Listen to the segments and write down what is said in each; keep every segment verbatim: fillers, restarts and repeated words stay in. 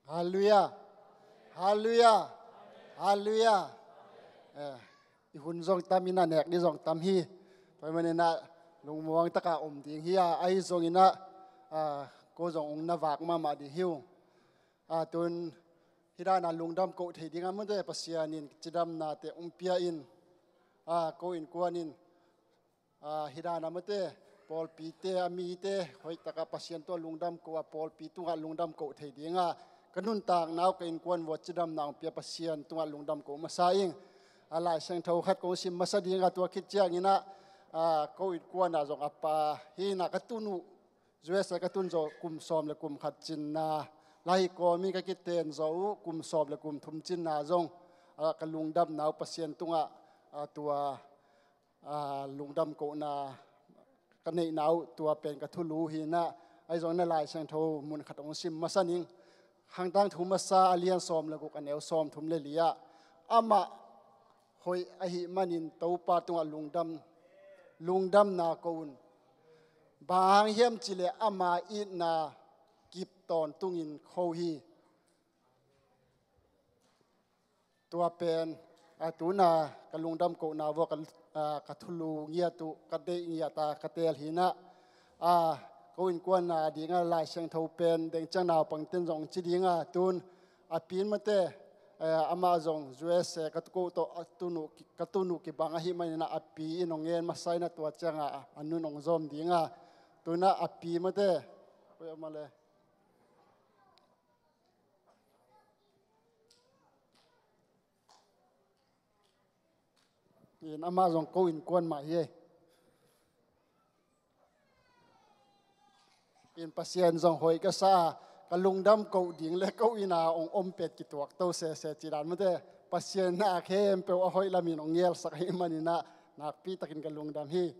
Halleluiah. Halleluiah. Halleluiah. Eh, i hun zong tam in a, nek ding zong tam hi. Tua ahih manin a lungmuang taka om ding hi a, ahi zongin a, ah, ko zong ong na vak mahmah ding hi ung. Ah, tun hih dan a lungdam koh thei ding a, mate, Pasian in cidamnate ong pia in, ah, ko innkuan in, ah, hih dan a, mate, pawlpite, a mite hoih taka Pasian tungah lungdam koh a, pawlpi tungah lungdam koh thei ding a, ka nuntakna uh, ka innkuan uh a cidamna ong pia Pasian tungah lungdam koh masa ing. A Lai Siangtho khat kong sim masa ding a, tua khit ciangin a, ah, ko innkuan a zong a pa hi in a, ka tun uh U S A ka tun zawh kum sawm le kum khat cinna, lai hi kawmin ka kiten zawh uh kum sawm le kum thum cinna zong, ah, ka lungdamna uh Pasian tungah, ah, tua, ah, lungdam kohna ka neihna uh, tua pen ka thulu hi in a, ahi zongin a Lai Siangtho mun khat ong sim masa ning. Khangtang thu masa, a lian sawm le guk, a neu sawm thum le li ah, amah hoih ahih manin Topa tungah lungdam, lungdamna ko un. Bang hang hiam cih leh ama itna kip tawntungin kho hi. Tua pen, a, tu in a ka lungdam kohna uh a ka, a, ka thulu ngiat uh, ka deih ngiat a ka teel hi in a, a, ko innkuan a ding a Lai Siangtho pen deng ciang naupangten zong ci ding a, tun a pi in, mate, eh, amah zong U S A ka ko tawh, a tun uh ki, ka tun uh kibang ahih manin a, a pi in ong ngen masa in a, tua ciang a, a nun ong zawm ding a, tu in a a pi, mate, koi amah le. In amah zong ko innkuan mah hi. In Pasian zong hoih ka sa a, ka lungdam koh ding le ko inn a ong om pet kituak to sese cih dan, mate, Pasian in a khempeuh a hoih lamin ong ngelsak ahih manin a, nakpi takin ka lungdam hi.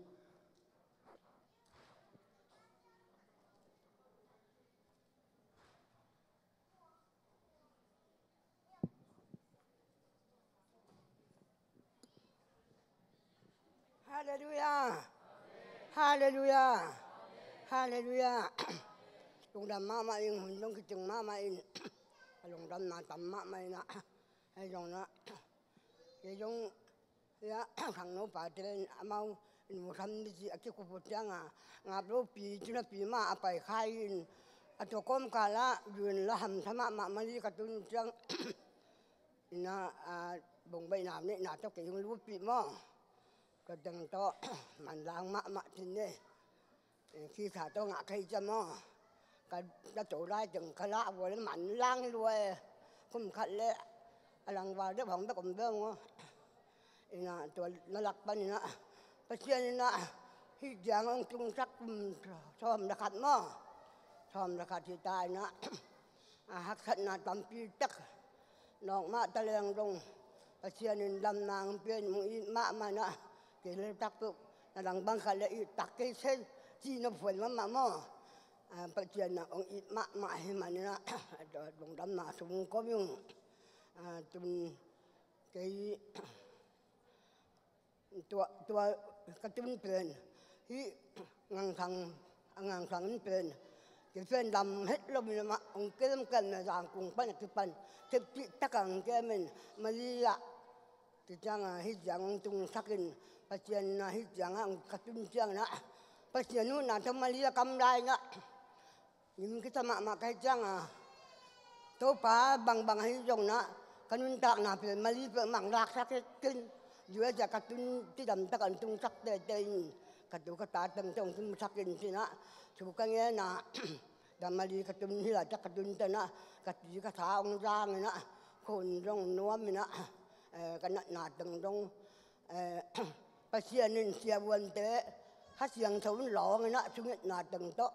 Halleluiah. Halleluiah. Halleluiah. Lungdam mahmah ing, hun zong kicing mahmah in. A lungdamna tam mahmah in a. Hei zong na, kei zong, ya, khangno pate in amau in mu tham ni ci a kikup uh ciang a, ngap lo pi, tuna pi mah a pai khai in, a tua kawmkal ah, yun la hamsa mahmah, Mali ka tun ciang, in a, a, bongbaihna neihna tawh kei hong lutpih maw. Ka teng tawh, manlang mahmah cin ne. Eh, khitsa tawh ngah kei cia maw. Ka, ka to lai teng ka lah vua le manlang lua e. Kum khat le a langval deuh hong bek om beng aw. In a tua na lak pan in a, Pasian in a, hih ciang hong tungsak kum sawm le khat maw. Sawm le khat hi ta in a, a haksatna tampi tak. Nawk mah ta leng dong, Pasian in damna hong pia in, hong it mahmah in a, kei le tak peuh, na dang bang khat le it tak kei se, ci nop huai mahmah maw. A, Pasian in a hong it mahmah ahih manin a, lungdamna sung kawm ung. A, tun kei tua, tua ka tun pen, hih Ngangthang, a Ngangthang in pen, kei pen lam het lo in amah hong kem kem in a, Zangkung pan a kipan, thepcih tak a hong kem in, Mali ah, tua ciang a hih ciang hong tungsak in, Pasian in a hih ciang a hong ka tun ciang in a, Pasian huhna tawh Mali a kam lai in a, Ngim kisa mahmah ka hih ciang a, Topa bangbang ahi zong in a, ka nuntakna pen Mali peuhmah laksak het in, U S A ka tun cidam tak a hong tungsak teitei in, ka tu ka ta teng tawh hong tungsak in ci in a, thu ka ngen a, tua Mali ka tun hi laitak ka tun teng a, ka ti ka sa hong zang in a, khun zong nuam in a, eh, ka natna teng zong, eh, Pasian in siavuante, Kha Siangtho in lawng in a, sungitna teng tawh.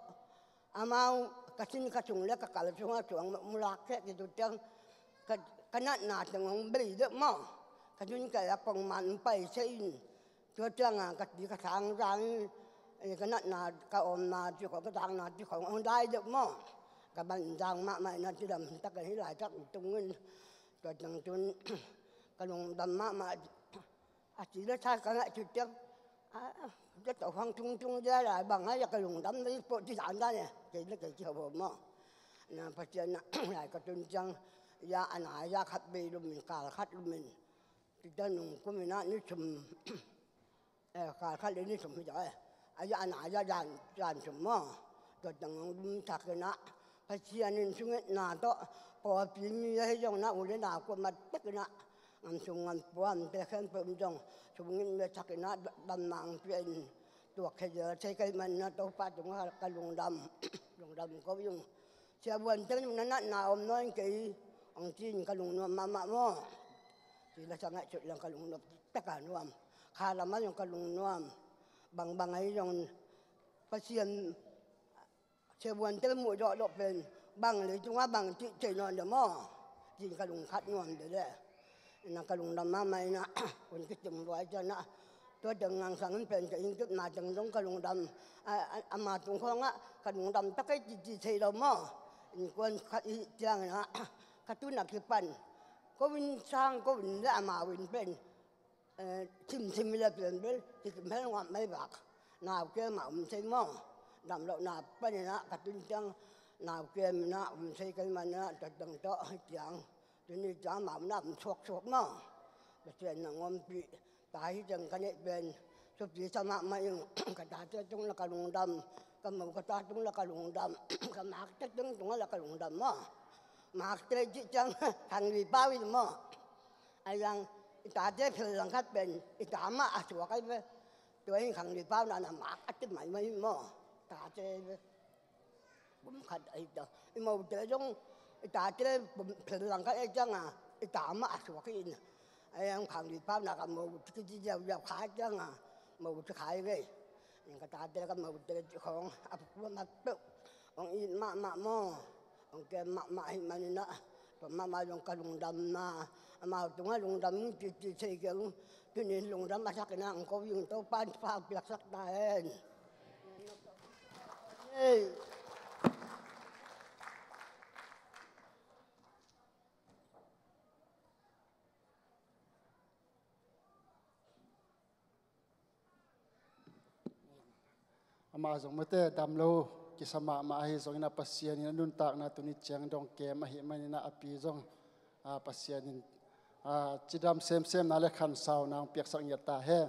Amau ka sin ka sung le ka kal sungah suang mu lak seh kei, tua ciang ka, ka natna teng hong bei deuh maw. Ka tun kei a kong man hong pai seh in. Tua ciang a ka ti ka sa hong zang in, eh, ka natna ka omna ci khong, ka zakna ci khong hong dai deuh maw. Ka ban zang mahmah in a, cidam tak a hih laitak tung in. Tua ciang tun ka lungdam mahmah. A ci le sa ka ngaih ci ciang, a, a, tua tawh hong tung tung dia lai bang a, ya ka lungdam le i pawh ci dan dan e, kei le kei ci ho maw. Na Pasian na lai ka tun ciang, ya a na ya khat bei lumin, kal khat lumin, tua nung kumin ah ni thum, eh, kal khat le ni thum hi ta, eh. A ya a na ya zan, zan thum maw. Tua teng hong lum takin ah, Pasian in sungitna tawh, pawlpi mi ahi zongin ah, u le nau kuamah takin ah, ngam sung ngam pua, amte khempeuh in zong sungit mi takin ah, damna hong pia in, tuak khia zel thei ka hih manin ah, Topa tungah ka lungdam, lungdam ko ung. Siavuan tel nunah na om nawn kei, hong ci-in ka lungnuam mahmah maw. Ci la sa ngaihsut leng ka lungnuam, pek a nuam. Kha lamah zong ka lungnuam. Bangbang ahi zongin Pasian, siavuan tel muh zawh loh pen, bang leitungah bang cih thei nawn dia maw, ci-in ka lungkhat nuam dia leh. Innah ka lungdam mahmah innah, hun kitum lua ciangah, tua teng ngangsang in pen ka inn kipna teng zong ka lungdam, a, a, ama tung khawngah ka lungdam ta kei cih ci thei lo maw. Innkuan khat i hih ciangin ah, ka tun a kipan, ko inn sang, ko inn le amau inn pen, eh, thimthim hi leh pen bel kikim hel ngam mai bak. Nau kem a om thei maw. Damlohna panin ah ka tun ciang nau kem in ah om thei ka hih manin ah, tua teng tawh hih ciang, tuni ciang amau in ah om suaksuak maw. Pasian in hong ompih ta hi ciang ka neih pen thupi sa mahmah ing. Ka tate tung la ka lungdam, ka mo ka ta tung la ka lungdam, ka makte tung tungah la ka lungdam maw. Makte cih ciang Khang Lui Pau in maw. Ahi zong i tate phel langkhat pen i ta mah a suak ahi ve. Tua hi Khang Lui Pau na na mak a ti maimai maw. Tate ahi ve. Bum khat ahi ta. I mote zong i tate bum phel langkhat ahi ciangah i ta mah a suak hi in. Ahi zong Khang Lui Pau na ka mote kici ziauziau kha ciangah mote kha hi ve. Ka tate ka mote khawng a puk mahmah peuh. Hong it mahmah maw. Hong kem mahmah ahih manin ah, tua mahmah zong ka lungdamna, amau tungah lungdam ing cih ci thei keng. Tuni in lungdam a sak in ah hong ko ing. Topa in thupha piaksak ta hen. Ei. Amah zong mate dam lo kisa mahmah ahi zongin ah, Pasian in a nuntakna tuni ciang dong kem ahih manin ah, a pi zong, ah, Pasian in, ah, cidam semsemna le khansauna hong piaksak ngiat ta hen.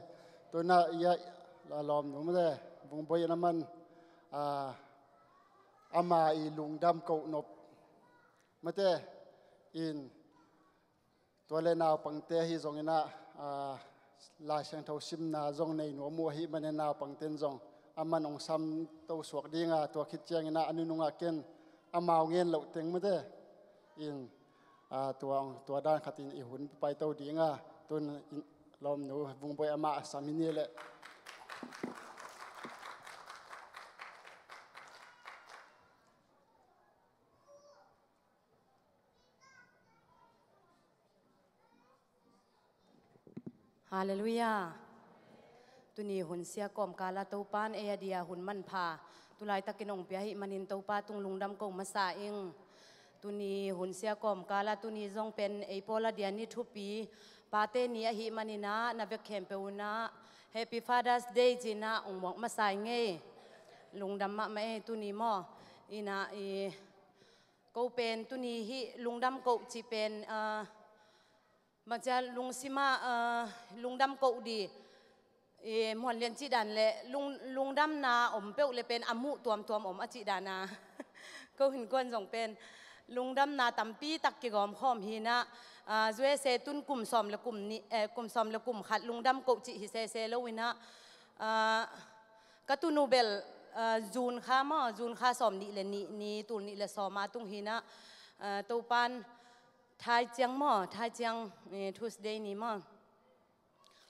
Tuna i a lawmnu mate Vung Bawi in a man, ah, ama i lungdam koh nop mate in, tua le naupangte ahi zongin ah, ah, Lai Siangtho simna zong nei nuam uh ahih manin naupangte in zong a man hong sam to suak ding a, tua khit ciangin ah a nunungah ken amau ngen loh teng mate in, ah, tua, tua dan khatin i hun pai to ding a, tun in lawmnu Vung Bawi amah a sam hi ni leh. Halleluiah. Tuni hun sia kawmkal ah Topa in ei a dia hun manpha tu laitakin hong pia ahih manin Topa tung lungdam ko masa ing. Tuni hun sia kawmkal ah tuni zong pen ei pawl a dia ni thupi, pate ni ahih manin ah na vek khempeuh in ah Happy Father's Day ci-in ah hong muak masa ing ei. Lungdam mahmah ei tuni maw. Innah i ko pen tuni hih lungdam ko cih pen, ah, macia lungsim ah, ah, lungdam ko di, i, muan lian cih dan le lung, lungdamna om peuh le pen a muh tuamtuam om a cih dan a. Ko innkuan zong pen lungdamna tampi tak kigawm khawm hi in ah, ah, U S A tun kum sawm le kum nih, eh, kum sawm le kum khat lungdam ko cih hi sese lo in ah, ah, ka tunu bel, ah, June kha maw, June kha sawm nih le nih ni, tul nih le sawm a tung hi in ah, ah, Topa in thai ciang maw, thai ciang, eh, Tuesday ni maw,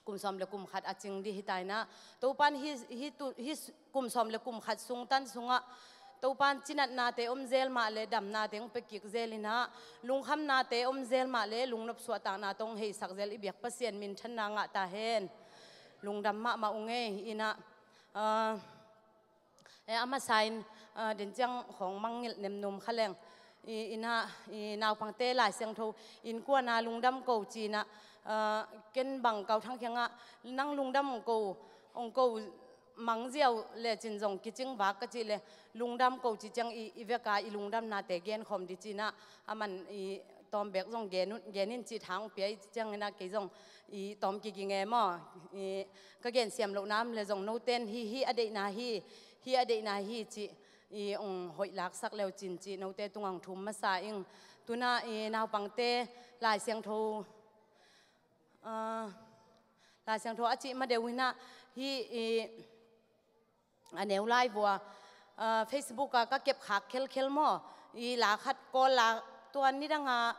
kum sawm le kum khat a cing di hi ta in ah, Topa in hi, hi tu, hi kum sawm le kum khat sung tan sungah Topa in cinatnate om zel mah le damnate hong pia kik zel in ah, lungkhamnate om zel mah le lungnop suahtakna tawh hong heisak zel i biak Pasian minthanna ngah ta hen. Lungdam mahmah ung ei. In ah, ah, eh, a masa in, ah, den ciang khawng mangngilh nemnum kha leng. I, in ah, i naupangte Lai Siangtho innkuan ah lungdam ko ci-in ah, ah, ken bang Kau Thang kiangah nang lungdam hong ko, hong ko mangziau le cin zong kicing vak ka cih le lungdam ko ci ciang i, i veka i lungdamnate genkhawm di cinah a man i tawm bek zong gen un, gen in cih thang pia i cianginah kei zong i tawm kiging e maw. I ka gen siam loh nam le zong noten hi, hi a deihna hi, hi a deihna hi cih i ong hoih laksak leu cin cih note tungah ong thum masa ing. Tunah i naupangte Lai Siangtho, ah, Lai Siangtho a cih ma deuh hinah hi i a neu lai vua, ah, Facebook ah ka kep khak khelkhel maw. I la khat Kawl la tua nidangah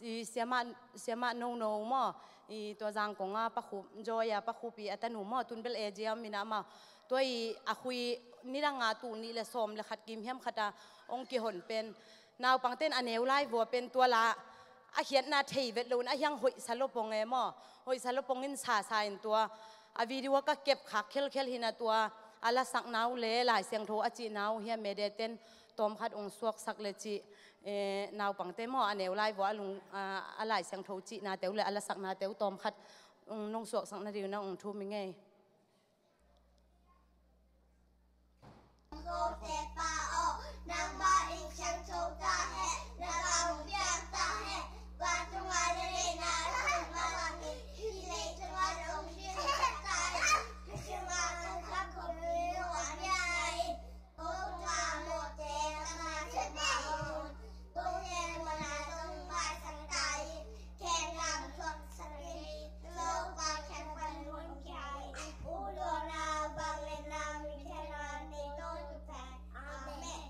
i siamah, siamah nono maw. I tua Zangkong ah Pa Khup, Joy ah Pa Khup i a tanu maw, tun bel A J ah om inah maw. Tua i a khui nidangah tu nih le sawm le khat kim hiam khat ah ong kihon pen naupangten a neu lai vua pen tua la a khiatna thei vet loin a hiang hoihsa lopong e maw. Hoihsa lopong in sasa in tua a video ka kep khak khelkhel hinah tua a lasakna uh le Lai Siangtho a cihna uh hia medeten tawmkhat ong suaksak le cih, eh, naupangte maw a neu lai vua a lung, a, a Lai Siangtho cihnate uh le a lasaknate uh tawmkhat ong nong suaksak nadinginah ong thum ing ei. Siangthote Pa aw, nangmah in siangtho ta hen, na gam hong piang ta hen, vantung a na neihna hong mah bangin hih leitung ah zong hong piang ta hen. Hih sungah Kongkhak khuapi hong a mia in, ko tungah mawhte nangmah siamah hong un, ko hnenmuanah zong maisak ta in, khen lam thuaksak in, Topa khen pan hun khia in, u lawna vangliatna mi khen a nei to tu pen. Amen.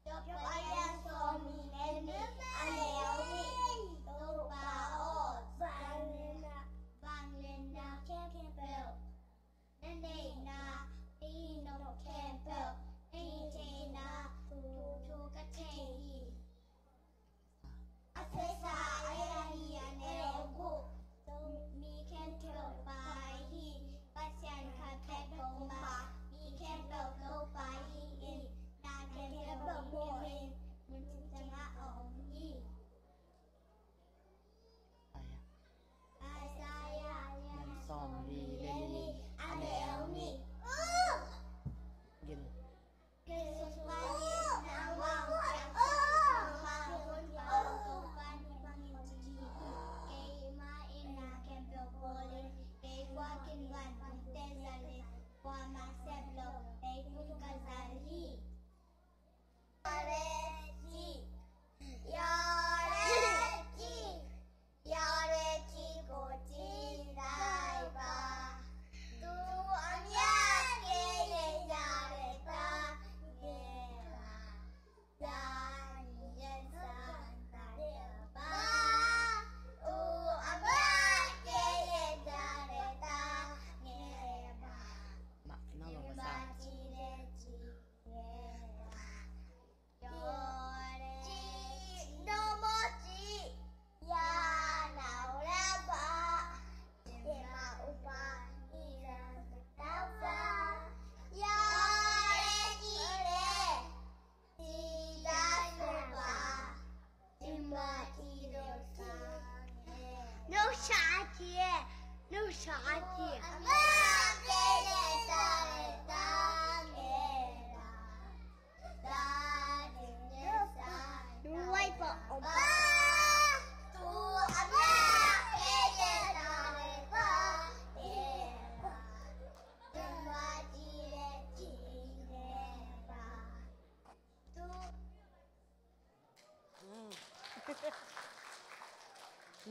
Job a lian sawm nih le nih, a neu nih. Topa aw, vangliatna, vangliatna khempeuh, na neihna, na hinawk khempeuh, na hih theihna thu, thu ka thei hi. A sesa a lian nih a neu guk. Mi khempeuh Pa hi, Pasian khat bek om a, mi khempeuh Topa hi in, na khempeuh hong in, mun ciang a om hi. Isaiah lian sawm li le li, a neu nih. Gil.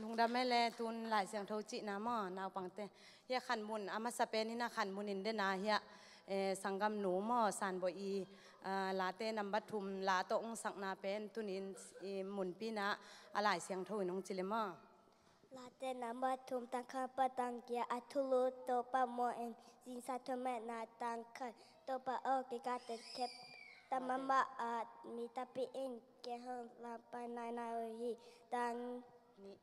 Lungdam e le tun Lai Siangtho cihna maw, naupangte. Hiah khanmun, a masa pen in a khanmun in dena hiah, eh, sanggamnu maw, Sanbawih i, ah, late nambat thum la tawh ong sakna pen tunin i munpina a Lai Siangtho in ong ci le maw. Late nambat thum tang khat pan tang giat. A thulu Topa maw in, zingsang thumna tang khat. Topa aw, kei ka teng khempeuh mahmah a, mi tampi in kei hong lampai nainai uh hi. Tang nih.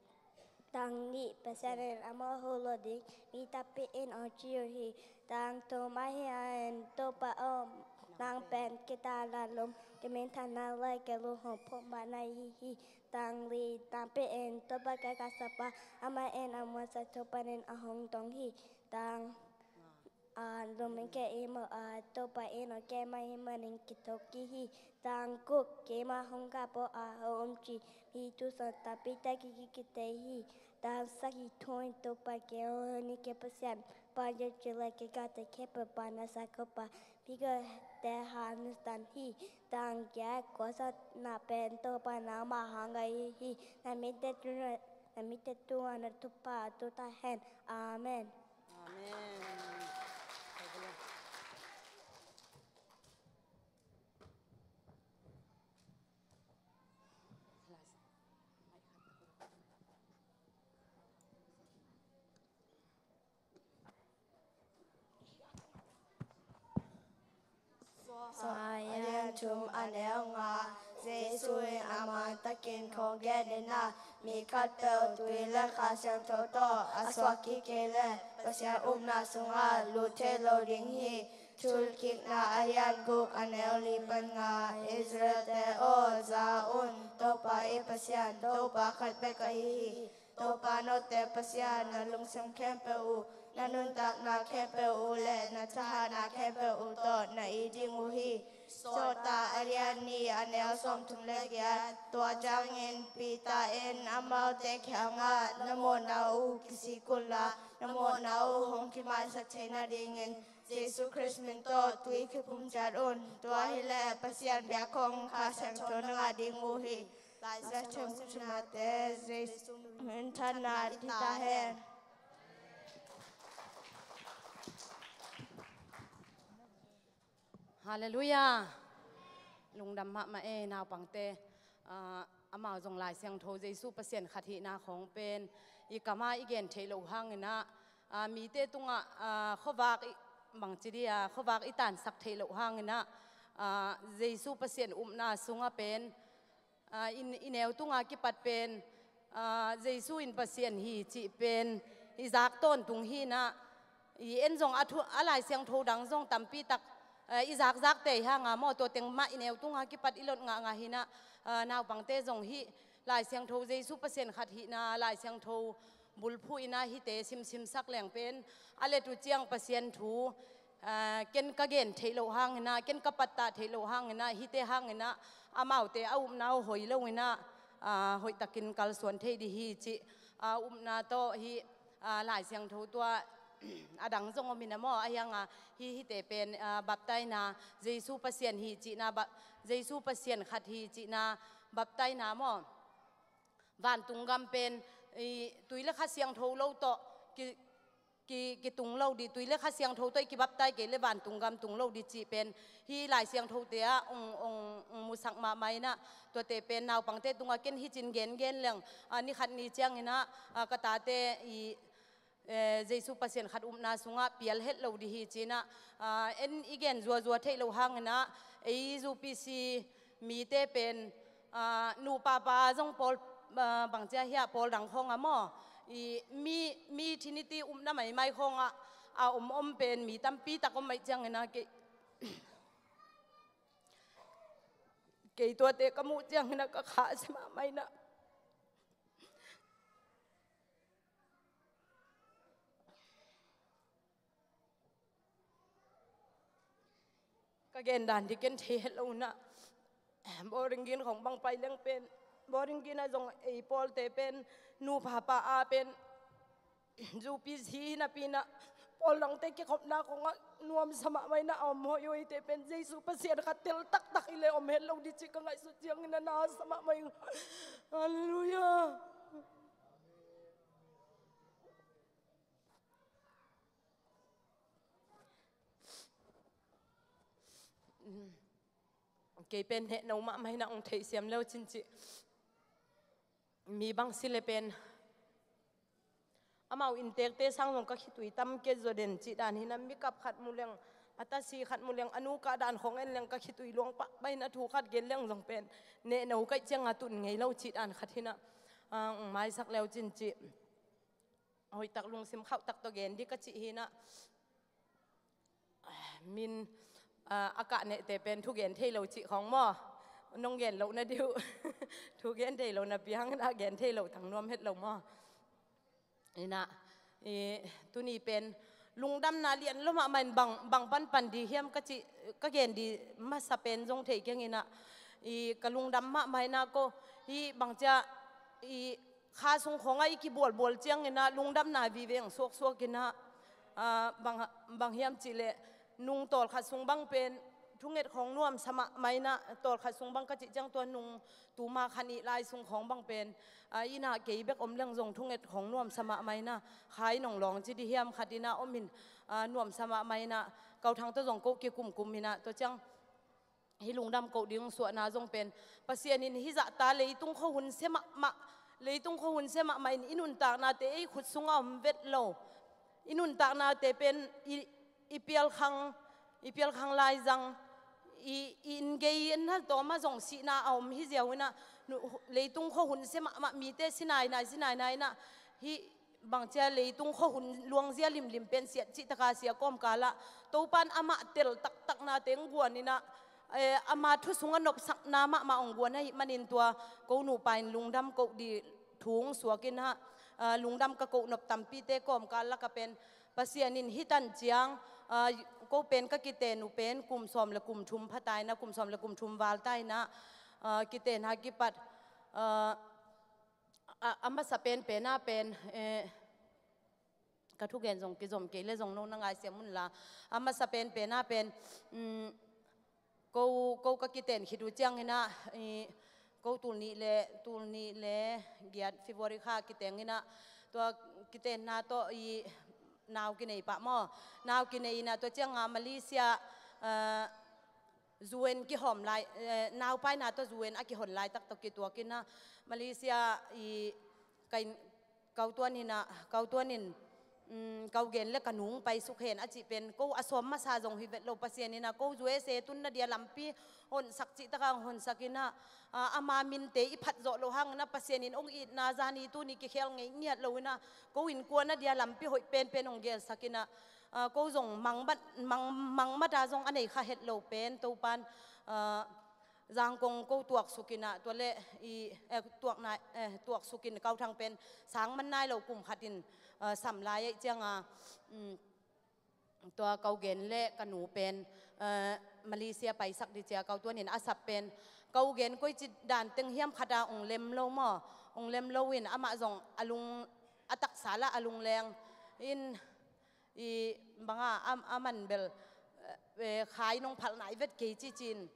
Tang nih. Pasian in amau huh lo ding mi tampi in ong ci uh hi. Tang thum. Ahih hangin Topa aw, nang pen kei ta lalum, kei minthanna le kei lunghong phot mah na hi hi. Tang li. Tampi in Topa kei ka sapa, amah in a muansak thu panin a hong dong hi. Tang a, lum in kei i maw a, Topa in aw keimah hih manin kithok kik hi. Tang kuk, keimah hong kap aw a, a um ci mi tusan tampi tak kik kik thei hi. Tang sagih, thu in Topa kei aw ni kei Pasian, pa yet ci le kei ka te kei pa pa na sa ko pa, mi ko te ha nu san hi. Tang giat, kuasa na pen Topa nangmah hang gai hi. Na mite tu na, na mite tu a na thupha tu ta hen. Amen. Amen. Sawm a lian thum a neu nga. Jesu in a man takin thong gen in ah, mi khatpeuh tui le Kha Siangtho tawh a suak kik kei leh Pasian upna sungah lut thei lo ding hi. Thulkikna a lian guk a neu li pan nga. Israel-te aw, za un, Topa i Pasian Topa khat bek ahi hi. Topa note Pasian, na lungsim khempeuh uh, na nuntakna khempeuh uh le na thahatna khempeuh uh tawh na it ding uh hi. Sawltak a lian nih a neu sawmthum le giat. Tua ciangin Peter in amaute kiangah, na mawhna uh kisik unla, na mawhna uh hong kimaisak theih nadingin Jesu Khrist min tawh tui kiphum ciat un. Tua hileh Pasian biak khong Kha Siangtho na ngah ding uh hi. Lai Siangtho simnate Jesu min thanna hi ta hen. Halleluiah. Lungdam mahmah e naupangte. Ah, amau zong Lai Siangtho Jesu Pasian khat hihna khawng pen i kamah i gen theih loh hangin ah, ah, mite tungah, ah, khuavak i, bangci dia, khuavak i tansak theih loh hangin ah, ah, Jesu Pasian upna sungah pen, ah, i, i neu tunga kipat pen, ah, Jesu in Pasian hi cih pen i zak tawntung hi in ah, i en zong a thu, a Lai Siangtho dang zong tampi tak, ah, i zakzakte i hanga maw, tua teng mah i neu tunga kipat i lot ngahngah hi in ah, ah, naupangte zong hih Lai Siangtho Jesu Pasian khat hihna, Lai Siangtho bulphuh in ah hihte simsimsak leng pen a let uh ciang Pasian thu, ah, ken ka gen theih loh hangin ah, ken ka pattah theih loh hangin ah, hihte hangin ah amaute a upna uh hoi lo in ah, ah, hoihtakin kalsuan thei ding hi cih, ah, upna tawh hih, ah, Lai Siangtho tua a dang zong om in ah maw, a hianga hih, hihte pen, ah, baptaina, Jesu Pasian hi cihna, ba-, Jesu Pasian khat hi cihna baptaina maw. Vantung gam pen i tui le Kha Siangtho lo tawh ki, ki, kitung lo dih, tui le Kha Siangtho tawh i kibaptai kei le vantung gam tung lo dih cih pen hih Lai Siangthote ah ong, ong, ong musak mahmah in ah, tuate pen naupangte tungah ken hih cin gengen leng, ah, ni khat ni ciangin ah, ah, ka tate i, eh, Jesu Pasian khat upna sungah pial het lo dih hi ci in ah, ah, en i gen zuazua theih loh hangin ah, ei zu P C mite pen, ah, nupa pa zong pawl, ah, bangcia hiah pawl dang khawngah maw, i mi, mi Trinity upna maimai khawngah a om om pen mi tampi tak om maih ciangin ah kei, kei tuate ka muh ciangin ah ka khahsia mahmah in ah. Ka gen dan dih ken thei het lo in ah, boarding gin khong bang pai leng pen, boarding gin ah zong ei pawlte pen, nupa pa a pen zu P C hi napi in ah, pawl dangte kikhopna khongah nuamsa mahmah in ah a om hoih uh, eite pen Jesu Pasian khat tel taktak hi leh om het lo dih cih ka ngaihsut ciangin ah na sa mahmah ing. Halleluiah. Kei pen heh no mahmah hi in ah ong theihsiam leu cin cih. Mi bang si le pen amau inntekte sang zong ka khitui tam kei zaw den cih dan hi in ah, mi kap khat mu leng, a tasi khat mu leng, a nu kah dan khong en leng ka khitui luang pahpah in ah, thu khat gen leng zong pen neh no kaih cianga tun ngei lo cih dan khat hi in ah, ah, ong maisak leu cin cih. Hoihtak lungsim khauhtak tawh gen dih ka cih hi in ah. Min, ah, a kah nehte pen thugen thei lo cih khawng maw? Nong gen loh na dih uh. Thugen thei lo napi hangin a gen thei lo tang nuam het lo maw? In ah, i, tuni pen lungdamna lian lo mahmah in bang, bang panpan di hiam ka cih, ka gen di masa pen zong thei keng in ah, i ka lungdam mahmah in ah ko, i bangcia, i kha sung khawng ah i kibualbual ciang in ah lungdamna vive ang suaksuak in ah, ah, bang, bang hiam cih leh nung tawlkhat sung bang pen thunget khawng nuamsa mahmah in ah, tawlkhat sung bang ka cih ciang tua nung tuma khan i lai sung khawng bang pen, ah, i na kei bek om leng zong thunget khawng nuamsa mahmah in ah, kha i nong lawng ci di hiam khat in ah om in, ah, nuamsa mahmah in ah, Kau Thang tawh zong ko kikumkum in ah, tua ciang hih lungdam koh ding suahna zong pen Pasian in hih zahta leitung khua hun sia mahmah, leitung khua hun sia mahmah in i nuntaknate ei khut sungah om vet lo. I nuntaknate pen i, i pialkhang, i pialkhang laizang, i, i inn gei in hal tawm ah zong sihna a om hi ziau in ah, nu-, leitung khua hun sia mahmah mite si nainai, si nainai in ah, hih bangcia leitung khua hun luangzia limlim pen siat cih taka sia kawmkal ah Topan amah tel taktakna teng guan in ah, eh, ama thu sungah nopsakna mahmah hong guan ahih manin tua ko nupa in lungdam koh di thu hong suak in ah, ah, lungdam ka koh nop tampite kawmkal lakah pen Pasian in hih tan ciang, ah, ko pen ka kiten uh pen kum sawm le kum thum pha ta in ah, kum sawm le kum thum val ta in ah, ah, kiten a kipat, ah, a, a masa penpen ah pen, eh, ka thugen zong kizom kei le zong no na ngaisiam un la. A masa penpen ah pen, mm, ko, ko ka kiten khit uh ciang in ah, i, ko tul nih le, tul nih le giat February kha kiteng in ah, tua kitenna tawh i nau kinei pah maw. Nau kinei in ah tua ciang ah Malaysia, ah, U N kihawm lai, eh, naupaina tawh U N a kihon laitak tawh kituak in ah Malaysia i ka inn, Kau Tuan in ah, Kau Tuan in, mm, Kau Gen le ka nu hong paisuk hen a cih pen ko a sawm masa zong hi vet lo. Pasian in ah ko U S A tunna dia lampi honsak cih taka hong honsak in ah, ah, ama minte i phat zawh loh hang in ah Pasian in hong itna zani tuni kikhel ngei ngiat lo in ah ko innkuan a dia lampi hoih penpen hong gelsak in ah, ah, ko zong mangmat, mang, mangmata zong a nei kha het lo pen Topan, ah, Zangkong ko tuaksuk in ah, tua le i, eh, tuakna, eh, tuaksuk in Kau Thang pen sang man nai lo kum khat in, ah, sam lai ahih ciang ah, mm, tua Kau Gen le ka nu pen, eh, Malaysia paisak di cia Kau Tuan in a sap pen Kau Gen koici dan teng hiam khat ah hong lem lo maw, hong lem lo in amah zong a lung, a taksa lah a lungleng in, i banga, am, a man bel, eh, khai nong phalh nai vet kei ci cin.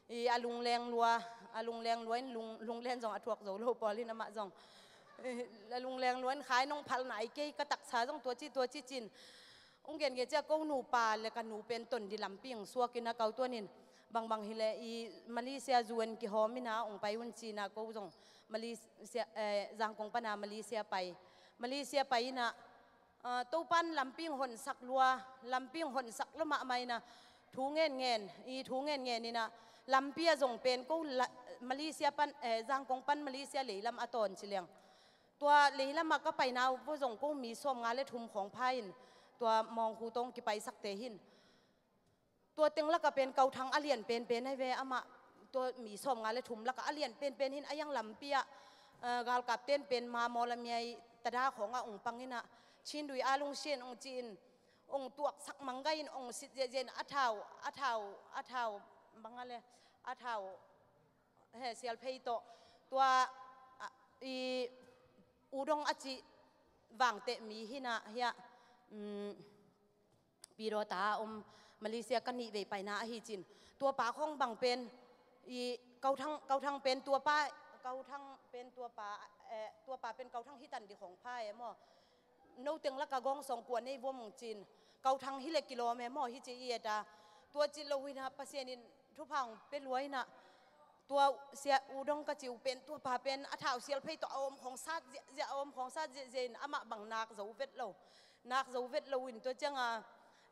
I a lungleng lua, a lungleng lua in lung, lunglen zong a thuak zo lo pawl in amah zong, eh, a lungleng lua in khai nong phalh nai kei, ka taksa zong tua ci, tua ci cin. Hong gen gen cia ko nupa le ka nu pen ton di lampi hong suak in ah Kau Tuan in bangbang hi leh i Malaysia U N kihawm in ah hong pai un ci in ah ko zong Malaysia, eh, Zangkong pan ah Malaysia pai. Malaysia pai in ah, ah, Topan lampi hong honsak lua, lampi hong honsak lua mahmah in ah thu ngen ngen, i thu ngen ngen in ah lampi ah zong pen ko la-, Malaysia pan, eh, Zangkong pan Malaysia leilam a tawn ci leng. Tua leilam ah ka paina uh vo zong ko mi sawm nga le thum khawng pha in tua Mawnghu tawh hong kipaisakte hin. Tua teng lakah pen Kau Thang a lian penpen ahi ve amah, tua mi sawm nga le thum lakah a lian penpen hin a iang lampi ah, eh, galkapten pen ma mawlamia i tada khawng ah hong pang in ah Chindui a lungsian hong ci in hong tuaksak mangga in hong sit ziahziah in a thau, a thau, a thau banga le, a thau, he, sialphei tawh tua, ah, i U Dong a cih vangteh mi hi in ah hiah, mm, Pidawta a om Malaysia ka nih vei paina ahi cin. Tua pa khawng bang pen i Kau Thang, Kau Thang pen tua pa, Kau Thang pen tua pa, eh, tua pa pen Kau Thang hi tan di khawng pha e maw. No teng lakah gawngsawng kua nei vuam hong cin. Kau Thang hi le kilawm e maw hi ci i et a. Tua ci lo in ah Pasian in thupha hong pia lua in ah. Tua sia U Dong ka ci uh pen tua pa pen a thau sialphei tawh a om khawng sat ziahziah, a om khawng sat ziahziah in amah bang nak zo vet lo. Nak zo vet lo in tua ciang a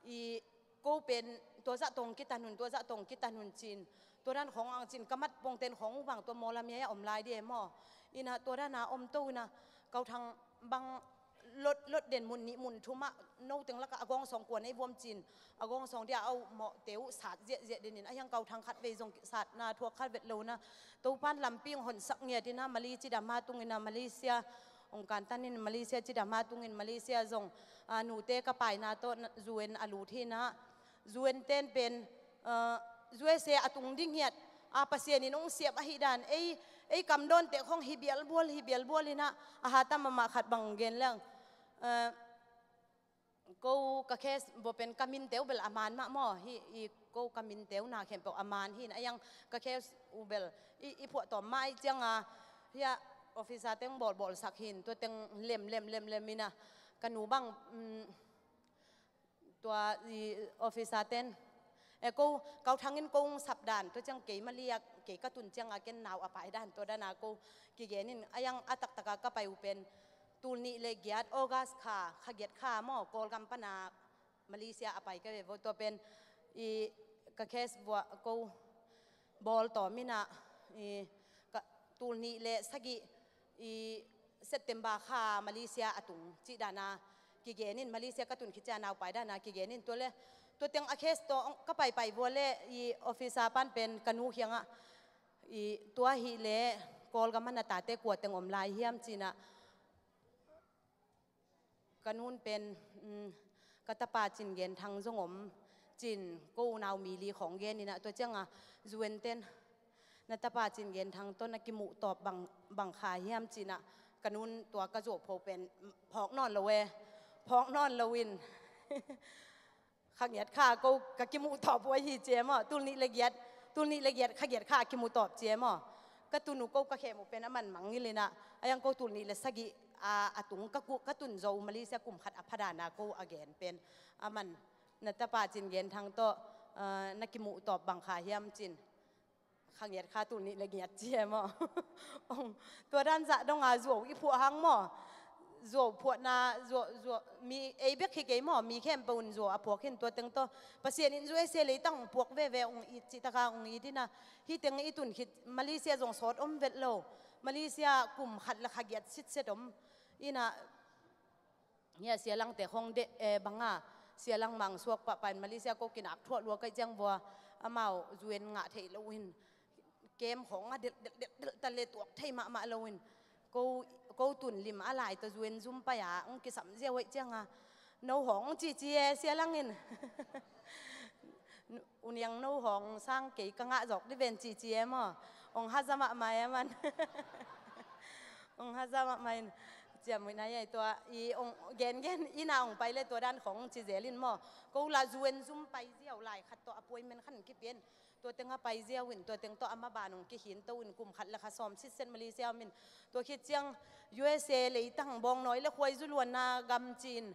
i ko pen tua zah tawh hong kitan un, tua zah tawh hong kitan un cin. Tua dan khawng ang cin ka mat pongten khawng uh bang tua mawlamia a om lai di e maw. In ah tua dan a om to in ah Kau Thang bang lot, lot den mun nih mun thum ah no teng lakah a gawngsawng kua nei vuam cin. A gawngsawng dia a uh mawhte uh sat ziahziah den in a hiang Kau Thang khat vei zong satna thuak kha vet lo in ah Topan lampi hong honsak ngiat in ah Malay cidam a tung in ah Malaysia Hong kantanin Malaysia cidam a tungin Malaysia zong, ah, nute ka paina tawh na-, U N a lut hi na, U N ten pen, ah, U S A a tung ding hiat, a Pasian in hong siap ahi dan, ei, ei kamdawnte khong hi bialbual, hi bialbual hi na, a hata mahmah khat bang gen leng. Ah, ko ka case vua pen ka minteu bel a man mah maw, hi i ko ka minteu na khempeuh a man hi na, a yang ka case u bel i, i phuahtawm mah i cianga, hia officer teng bawlbawlsak hin, tua teng lem, lem, lem, lem hi na, ka nu bang, um, tua i officer ten, e, ko, kau thangin ko hong sap dan, tua ciang kei Malia, kei ka tun cianga ken nau a pai dan, tua dana ko kigenin, a yang a taktaka ka pai uh pen, tul nih le giat August kha, kha giat kha maw, Kawlgam pana Malaysia a pai ka ve vo, tua pen i ka case vua ko bawl tawm hi na, i ka tul nih le sagih i September kha Malaysia a tung cih dana kigenin, Malaysia ka tun khit cianga nau pai dana kigenin, tua le tua teng a case tawh ka paipai vua le i officer pan pen ka nu khiangah, i tua hi le Kawlgam a na tate kua teng om lai hiam ci na, ka nun pen, um, ka tapa Cin Gen Thang zong om, cin ko unau mi li khong gen hi na, tua cianga U N ten na tapa Cin Gen Thang tawh na kimuh tawp bang, bang kha hiam ci na, ka nun tua ka zuau pho pen phawk nawn lo e, phawk nawn lo in. Kha giat kha ko ka kimuh tawp uh ahi ci e maw, tul nih le giat, tul nih le giat kha giat kha a kimuh tawp ci e maw. Ka tun uh ko ka khem uh pen a man mangngilh hi na, a yang ko tul nih le sagih a, a tung ka ku, ka tun zo Malaysia kum khat a pha dana ko a gen pen a man, na tapa Cin Gen Thang tawh, ah, na kimuh tawp bang kha hiam cin. Kha giat kha tul nih le giat ci e maw. Ong, tua dan zah donga zuau i phuah hang maw. Zuau phuahna, zuau, zuau, mi ei bek hi kei maw, mi khempeuh in zuau a phuak hin tua teng tawh. Pasian in U S A leitang puak veve ong it cih taka ong it hi na. Hih teng i tun khit Malaysia zong sawt om vet lo. Malaysia kum khat le kha giat sitset om. Hi na, hia sialangte khong deh, eh, banga, sialang mangsuak pahpah in Malaysia ko kinak thuah lua ka hih ciang vua, amau U N ngah theih lo hin. Kem khong a delh, delh, delh, delh ta le tuak thei mahmah lo hin. Ko, ko tun lim a lai tawh U N zum pai a, hong kisam ziau hih cianga. No hong cici e, sialang in. U Niang no hong sang kei ka ngah zawk di ven cici e maw. Ong haza mahmah e man. Ong haza mahmah in. Ciamui na yai tua i ong gen gen i na ong pai le tua dan khong ci zel in maw. Ko la U N zum pai ziau lai khat tawh appointment khan kipian. Tua teng a pai ziau in, tua teng tawh a maban ong kikhin to in kum khat le kha sawm sitset Malaysia om in. Tua khit ciang U S A leitang bawngnawi le khuaizu luanna gam ci in.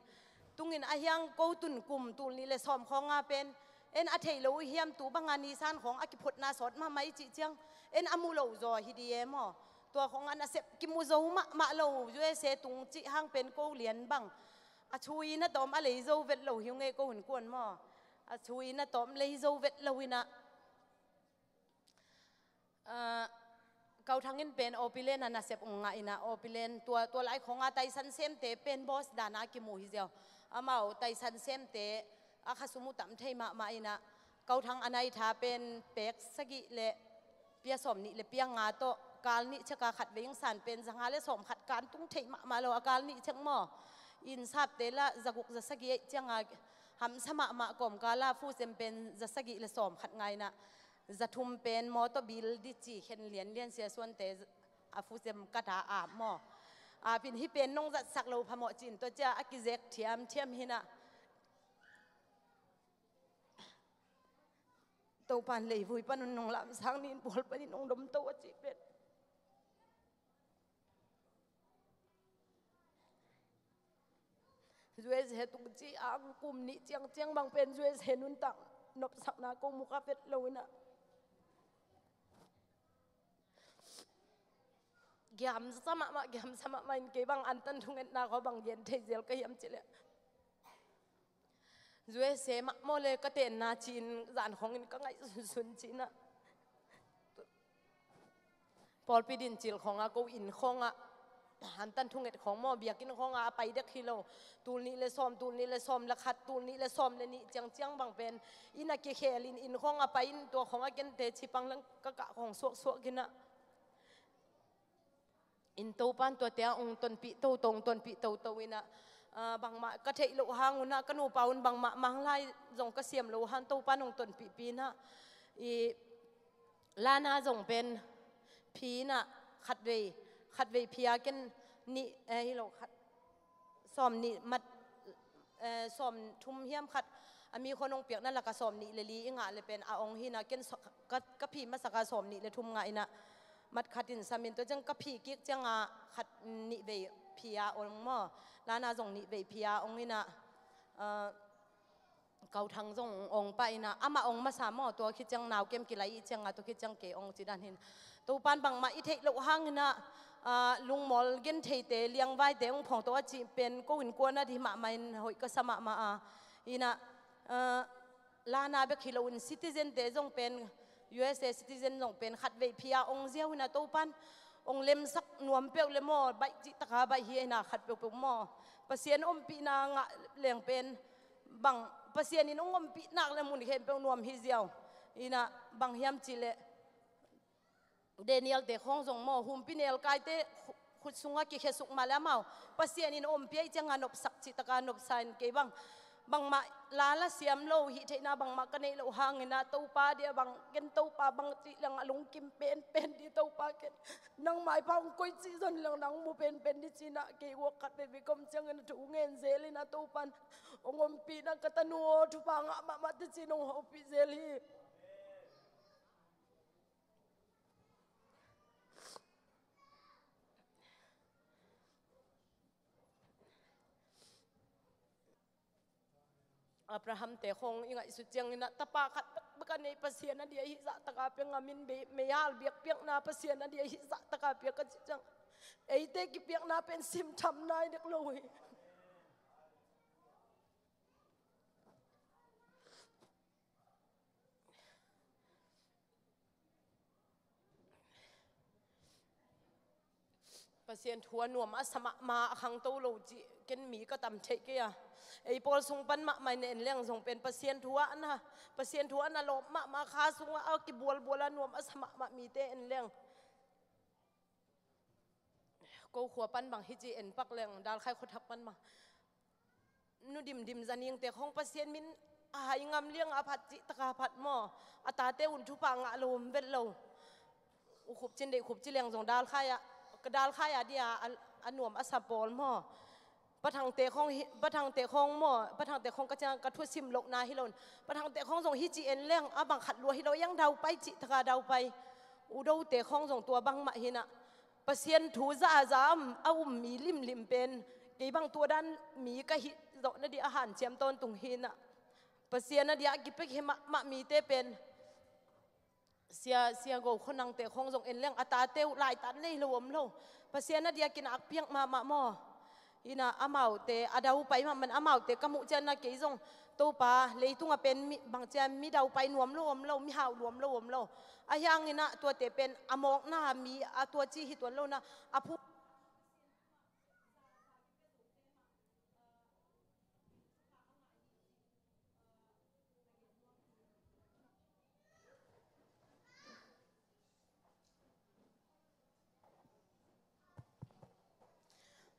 Tungin a hiang ko tun kum tul nih le sawm khawnga pen en a theih lo uh hiam, tu banga nisan khawng a kiphutna sawt mahmah i cih ciang en a mu lo zaw hi di e maw. Tua khawng a nasep kimu zo mahmah lo, U S A tung cih hang pen ko lian bang a chui na tawm a lei zo vet lo hi ung e, ko hun kuan maw. A chui na tawm lei zo vet lo hi na. Ah, Kau Thang in pen Opilen a nasep ong ngah ina, Opilen tua, tua lai khonga taisan semte pen boss dana kimu hi ziau. Amau taisan semte a khasum uh tam thei mahmah ina, Kau Thang a nai tha pen pek sagih le pia sawm nih le pia nga tawh kal nih cheka khat vei ong san pen za nga le sawm khat kan tung thei mahmah lo, a kal nih chek maw. Inn sapte la za guk za sagih ei cianga hamsa mahmah kawmkala fu sem pen za sagih le sawm khat nga ina. Za thum pen mawtaw bil di ci khen lianlian sia suante a fu sem kata ap maw. Apin hih pen nong zatsak lo phamawh cin tua cia a kizek thiamthiam hi na. Topan leivui pan un nong lamsang nin bual panin nong domto a cih pen. U S A tung ci ang kum nih ciangciang bang pen U S A nuntak nopsakna ko muka vet lo ina. Giamsa mahmah, giamsa mahmah in kei bang antan thungetna ko bang gen thei zel ka hiam cileh. U S A mah maw le ka tenna ci-in zan khongin ka ngaih sunsun ci-in ah. Pawlpi din cil khongah, ko inn khongah, hantan thunget khong maw, biakinn khongah a pai dek hi lo. Tul nih le sawm, tul nih le sawm le khat, tul nih le sawm le nih ciangciang bang pen inn a kikhel in, inn khongah pai in, tua khongah kente cipang leng ka kah khong suaksuak in ah. In Topan tuate ah hong tonpih toto, hong tonpih toto in ah, ah, bangmah ka theih loh hang un ah, ka nupa un bangmah manglai zong ka siam loh hang Topan hong tonpihpih in ah, i Lana zong pen phi in ah khatvei, khatvei phi a ken nih, eh, hi lo, khat, sawm nih mat, eh, sawm thum hiam khat, a mi khua nong piakna lakah sawm nih le li i ngah le pen a ong hi in ah, ken sa-, ka, ka phi masak a sawm nih le thum ngah in ah, mat khat in sam in, tua ciang ka phi kik ciangah khat nih vei phi a ong maw, Lana zong nih vei phi a ong in ah, eh, Kau Thang zong ong pah in ah, amah ong masa maw, tua khit ciang nau kem kilai i ciangah, tua khit ciang kei ong ci dan hi in. Topan bangmah i theih loh hang in ah, ah, lungmual gentheite, liangvaite hong phawng to a cih pen ko innkuan a dih mahmah in hoih ka sa mahmah a. In ah, ah, Lana bek hi lo in citizen-te zong pen, U S A citizen zong pen khatvei phi a ong ziau in ah Topan ong lemsak nuam peuh le maw, baih cih taka baih hi in ah khat peuhpeuh maw. Pasian ompihna ngah leng pen bang, Pasian in hong ompih nak le mun khempeuh nuam hi ziau. In ah bang hiam cih leh Daniel-te khawng zong maw, humpi nelkaite khu-, khut sungah kikhesuk mah le amau Pasian in ompih ahih ciangah nopsak cih taka nopsa in, kei bang bangmah la la siam lo, hih theihna bangmah ka neih loh hang in ah Topa dia bang, ken Topa bang cih leng a lungkim penpen dih Topa, ken nang maipha hong koih cih zon leng nang mu penpen dih ci in ah, kei uak khat veve ka om ciangin a thu ngen zel in ah Topan hong ompih in ah ka tanu aw, thupha ngah mahmah teh ci in hong hopih zel hi. Abraham-te khawng i ngaihsut ciangin ah tapa khat bek a nei, Pasian a dia hih zahtaka pia ngam in, mei-, meial biakpiakna Pasian a dia hih zahtaka pia ka cih ciang, eite kipiakna pen simtham nai dek lo hi. Pasian thu a nuam a sa mahmah, a khangto lo cih ken mi ka tam theih kei a. Ei pawl sung pan mahmah in en leng zong pen Pasian thu ah na, Pasian thu ah na lawp mahmah, kha sungah a kibualbual a nuam a sa mahmah mite en leng. Ko khua pan bang hih ci en pak leng, Dalkhai khuathak pan bang, Nu Dimdim Zaningte khawng Pasian min a hai ngam liang a phat cih taka phat maw, a tate un thupha ngah lo om vet lo. U Khup Cin, Deih Khup ci leng zong Dalkhai ah, ka Dalkhai ah dia a, a nuam a sa pawl maw. Pa Thangte khawng hi, Pa Thangte khawng maw, Pa Thangte khawng ka ciang ka thusim lohna hi lo in, Pa Thangte khawng zong hih ci en leng a bang khat lua hi lo, iang daupai cih taka daupai. U Dote khawng zong tua bangmah hi in ah, Pasian thu za a za a um, a um mi limlim pen kei bang tua dan mi ka hih zawh nadih a hanciam tawntung hi in ah, Pasian a dia kipia hi mahmah mite pen Sia, Sia Go Khua Nangte khawng zong en leng a tate uh laitat nei lo om lo. Pasian a dia kinakpiak mahmah maw. In ah amaute a daupai mahmah in, amaute ka muh ciangin ah kei zong, Topa, leitungah pen mi, bang ciang mi daupai nuam lo om lo, mi hau nuam lo om lo. Ahi hangin ah tuate pen a mawkna mi a tua ci hi tuan lo in ah, a phu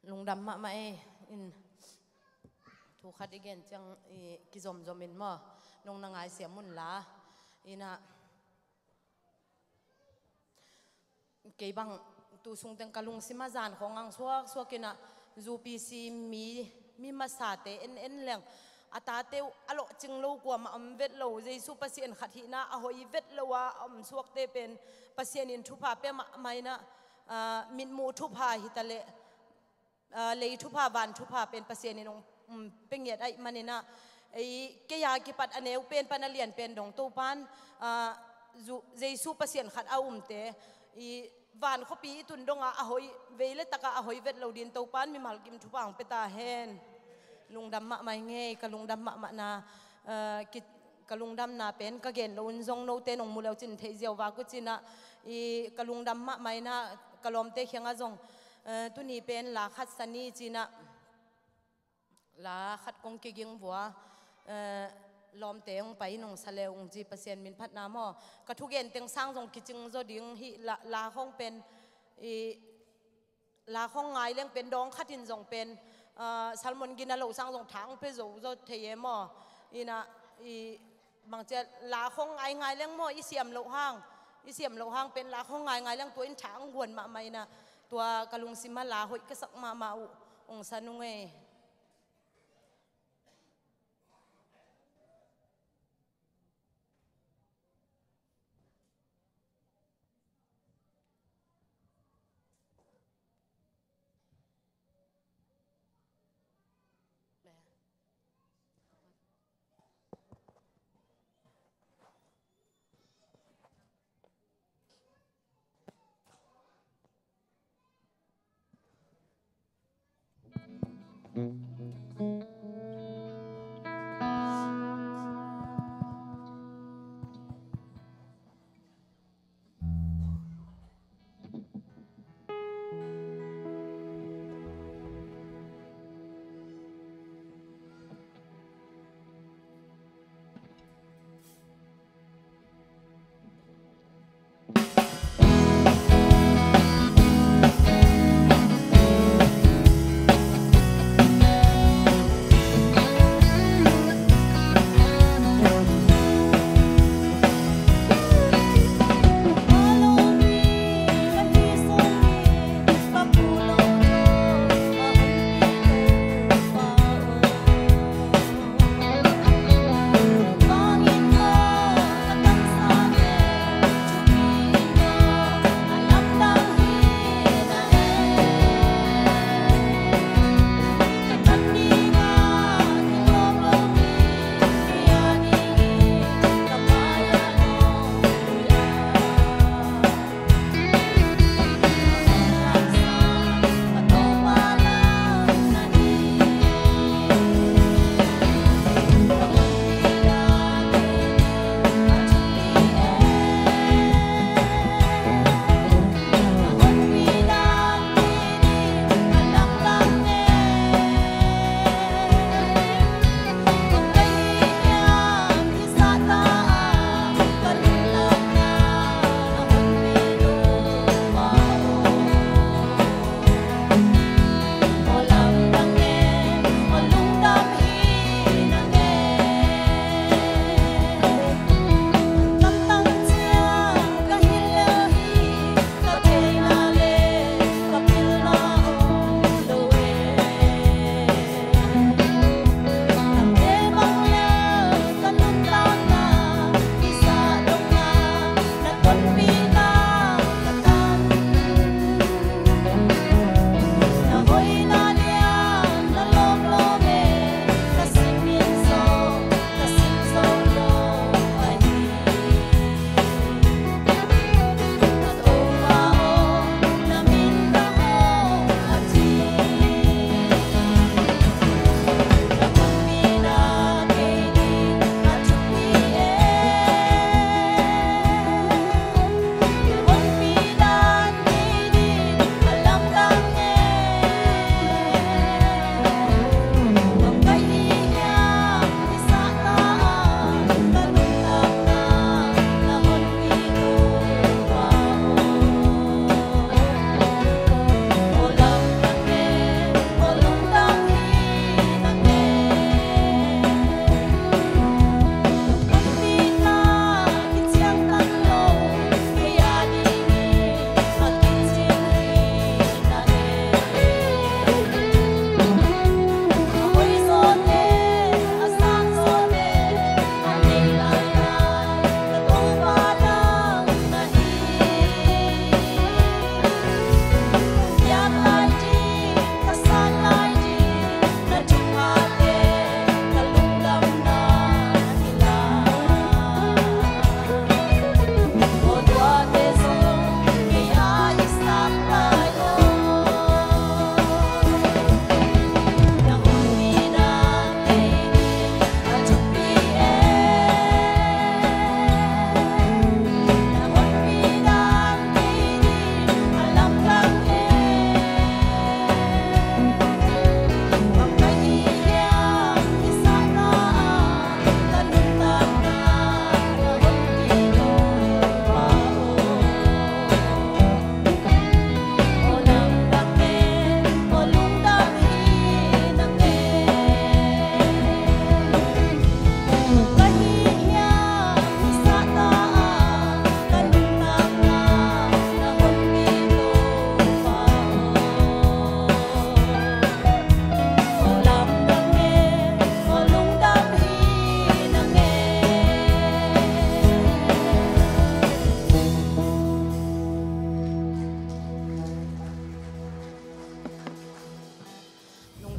Lungdam mahmah ei. In, thu khat i gen ciang i kizomzom in maw, nong na ngaisiam un la. In ah, kei bang tu sung teng ka lungsim a zan khawng ang suaksuak in ah, U P C mi, mi masate en en leng, a tate uh a lawhcing lo kuamah om vet lo, Jesu Pasian khat hihna a hoih vet lo a, a om suakte pen Pasian in thupha pia mahmah in ah, ah, mitmuh thupha hi ta leh, ah, lei thupha, van thupha pen Pasian in hong, um, pia ngiat ahih manin ah, ei, kei a kipat a neu pen pan a lian pen dong Topan, ah, Zu-, Jesu Pasian khat a umte, i van khuapi i tun dongah a hoih, vei le takah a hoih vet lo dingin Topan mimal kim thupha hong pia ta hen. Lungdam mahmah ing ei, ka lungdam mahmahna, ah, ki, ka lungdamna pen ka gen loh un zong note nong mu le uh cin thei ziau vak uh cin ah, i ka lungdam mahmah in ah, ka lawmte kiangah zong, eh, tuni pen la khat sa ni cin ah, la khat kong kiging vua, eh, lawmte hong pai nong sa le ung ci, Pasian min phatna maw. Ka thugen teng sang zong kicing zaw ding hi, la, la khawng pen i La khong ngai leng pen dawng khat in zong pen, ah, sermon gina lo sang zong thang pe zo zo thei e maw? Ina, i bang cia la khong ngai ngai leng maw, i siam lo hang, i siam lo hang pen la khong ngai ngai leng tua in thang guan mahmah ina, tua ka lungsim a la hoih ka sak mahmah uh ong sa nung e.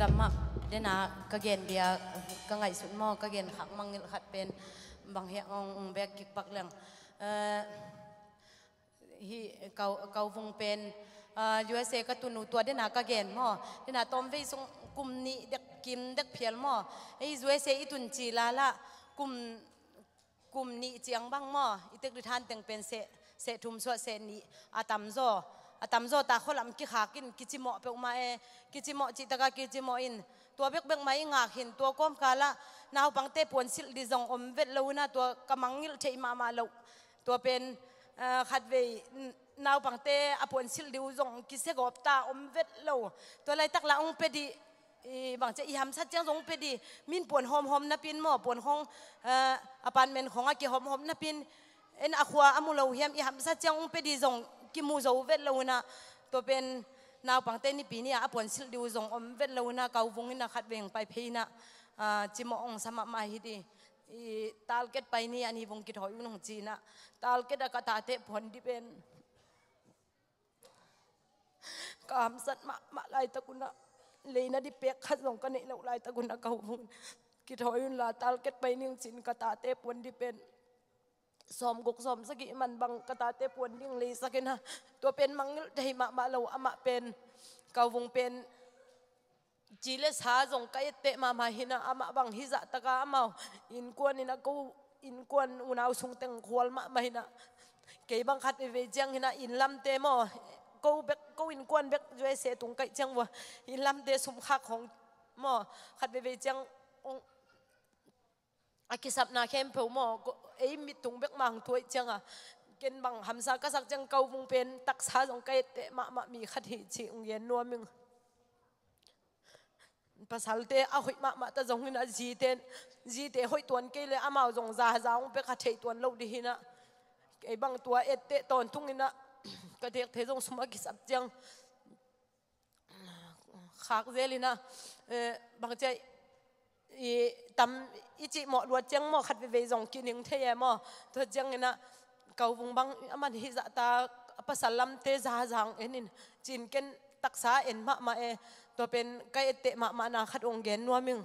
Lamah dena ka gen dia, ka ngaihsut maw, ka gen khak mangngilh khat pen bang hiah ong, ong bek kik pak leng. Eh, hi kau, kau vung pen, ah, U S A ka tun uh tua dena ka gen maw. Dena tawmvei sung kum nih dek kim dek phial maw. Ei U S A i tun ci lala kum kum nih ciang bang maw, i tek rithan teng pen seh, seh thum suah seh nih a tamzaw, a tamzaw ta khualam kikhak in kicimawh peuhmah e, kicimawh cihtaka kicimawh in, tua bekbek mah i ngak hin, tua kawmkalah naupangte puansilh di zong om vet lo una, tua ka mangngilh theih mahmah loh. Tua pen, ah, khatvei, n-, naupangte a puansilh di uh zong kisiagawp ta om vet lo. Tua laitak la ong pe di, i bangcia i hamsat ciang zong pe di, min puan hawmhawm napin maw, puan khawng, eh, apartment khawng a kihawmhawm napin, en a khua a mu lo hiam, i hamsat ciang ong pe di zong kimu zo vet lo una, tua pen naupangte nipi ni-a a puansilh di uh zong om vet lo una, kau vung ina khatvei ong pai phei ina, ah, cimawh ong sa mahmah hi di, i talket pai ni-a ni vung kithawi un ong ci ina, talket a ka tate puan di pen ka hamsat mahmah laitak una, leina di pek khat zong ka neih loh laitak una kau vung kithawi unla talket pai ning cin ka tate puan di pen sawmguk sawmsagih man bang ka tate puan ding leisak ina, tua pen mangngilh thei mahmah lo. Amah pen, kau vung pen ci le sa zong ka etteh mahmah hi ina, amah bang hih zahtaka amau innkuan ina, ko innkuan unau sung teng khual mahmah hi ina, kei bang khat veivei ciang hi ina, inn lamte maw, ko bek, ko innkuan bek U S A tung kaih ciang vua, inn lamte sumkhak khawng maw, khat veivei ciang ong, a kisapna khempeuh maw, ko, ei mit tung bek mah ong tuaih cianga, ken bang hamsa ka sak ciang kau vung pen taksa zong ka etteh mahmah mi khat hi cih ong gen nuam ing. Pasalte a hoih mahmah ta zong ina, zite, zite hoih tuan kei le amau zong zaza ong pek a theih tuan lo di hi ina, kei bang tua etteh tawntung ina, ka dekte zong sum a kisap ciang khak zel ina, eh, bangcia i tam, i cihmawh luat ciang maw, khat veivei zong kining thei e maw. Tua ciang ina kau vung bang, aman hih zahta a pasal lamte zaza ong en in, cin ken taksa en mahmah e, tua pen ka etteh mahmahna khat ong gen nuam ing.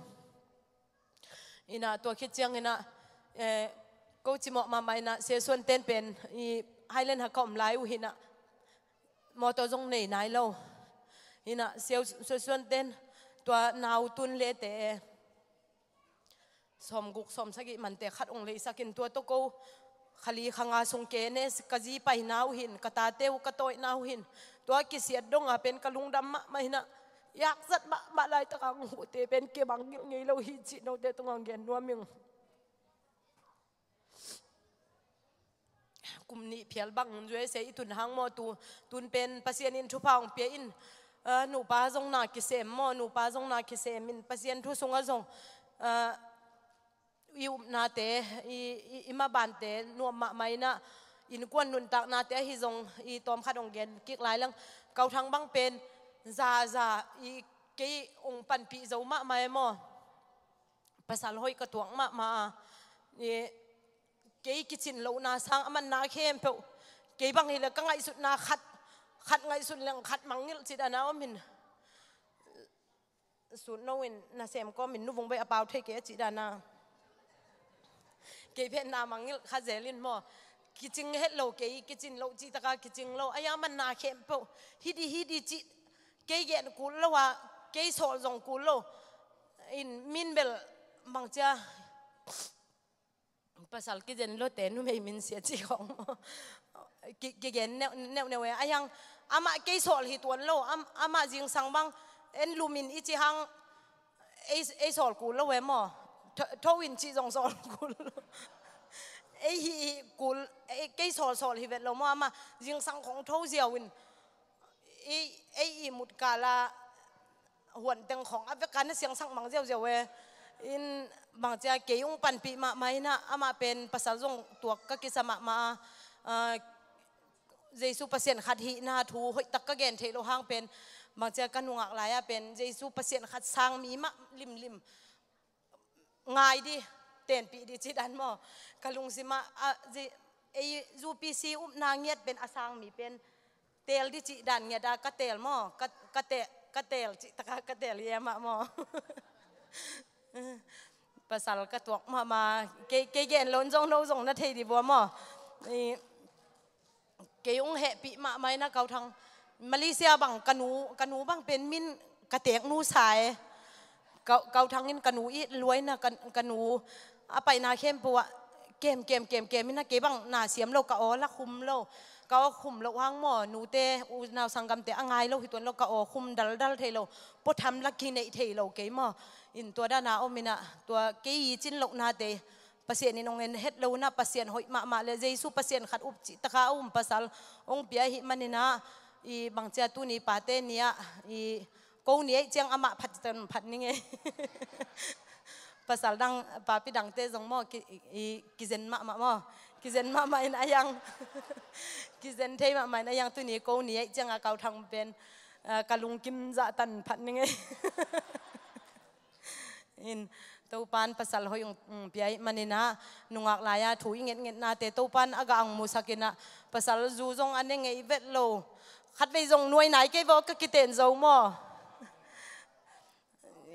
Ina tua khit ciang ina, eh, ko cimawh mahmah ina, Sia Suan ten pen i Highland ha ka om lai uh hi ina, mawtaw zong nei nai lo. Ina Sia, Sia Suan ten tua nau tun lete sawmguk sawmsagih mante khat ong leisak in, tua tawh ko kha li kha nga sung ke ne, ka zi paina uh hin, ka tate uh ka tawihna uh hin, tua kisiat donga pen ka lungdam mahmah hi ina, i hakzat mahmah laitaka ong huhte pen kei bang ngilh ngei lo hi cih note tungah ong gen nuam ing. Kum nih phial bang U S A i tun hang maw, tu, tun pen Pasian in thupha ong pia in, ah, nupa zong na kisem maw, nupa zong na kisem in Pasian thu sungah zong, ah, i upnate, i, i, i mabante nuam mahmah ina, innkuan nuntaknate ahi zong i tawm khat ong gen kik lai leng, kau thang bang pen zaza i kei ong panpih zo mahmah e maw. Pasal hoih ka tuak mahmah a, i, kei kicin lohna sang a manna khempeuh, kei bang hi le ka ngaihsutna khat, khat ngaihsun leng khat mangngilh cih dana om hin. Sut no in nasem kawm in Nu Vung Bawi a pau thei kei a cih dana. Kei pen na mangngilh kha zel in maw. Kicing het lo kei, kicin lo cihtaka kicing lo. Ahi a manna khempeuh, hih di, hih di cih kei gen kul lo a, kei sawl zong kul lo. In min bel bangcia, pasal kizen lote numei min sia cih khawng maw. Ki, kigen neu, neu, neu e. Ahi hang amah kei sawl hi tuan lo, am, amah zingsang bang en lum in i cih hang ei, ei sawl kul lo e maw. Tho, tho in cih zong sawl kul lo. Ei hi, hi kul, ei, kei sawl sawl hi vet lo maw, amah zingsang khawng tho ziau in. Ei, ei i mut kala huan teng khawng a vek a na siangsak mang ziauziau e. In bangcia kei ong panpih mahmah ina, amah pen pasal zong tuak ka kisa mahmah a, ah, Jesu Pasian khat hihna thu hoihtak ka gen theih loh hang pen, bangcia ka nungak lai-a pen Jesu Pasian khat sang mi mah limlim ngai di, tenpih di cih dan maw. Ka lungsim ah, a, zi, ei, U P C upna ngiat pen a sang mi pen teel di cih dan ngiat a ka teel maw. Ka, ka te-, ka teel cih taka ka teel hi e mah maw. Pasal ka tuak mahmah, kei, kei gen lo in zong no zong na thei dih vua maw. I, kei ung hehpih mahmah in a Kau Thang, Malaysia bang ka nu, ka nu bang pen min ka teek nu sa e. Kau, Kau Thang in ka nu i luaina ka, ka nu a paina khempeuh ah kem, kem, kem, kem in a kei bang na siam lo, ka aw la khum lo. Ka aw khum loh hang maw, nute, unau sanggamte a ngai lo hi tuan lo, ka aw khum daldal thei lo, puatham la kineih thei lo kei maw. In tua dana om in a, tua kei i cin lohnate Pasian in hong en het lo in a, Pasian hoih mahmah le Jesu Pasian khat up cih taka a um pasal hong pia ahih manin a, i bangcia tuni pate ni ah, i ko ni ahih ciang amah phat tan phat ning e. Pasal dang, papi dangte zong maw, ki, i, kizen mahmah maw. Kizen mahmah in a yang. Kizen thei mahmah in a yang, tuni ko ni ahih ciang a Kau Thang pen, ah, ka lungkim zah tan phat ning e. In, Topan pasal hoih ung, ung pia ahih manin a, nungak lai-a thu i ngetngetnate Topan a gah ang musak in a, pasal zu zong a ne ngei vet lo. Khatvei zong nuai nai kei vaw ka kiten zo maw.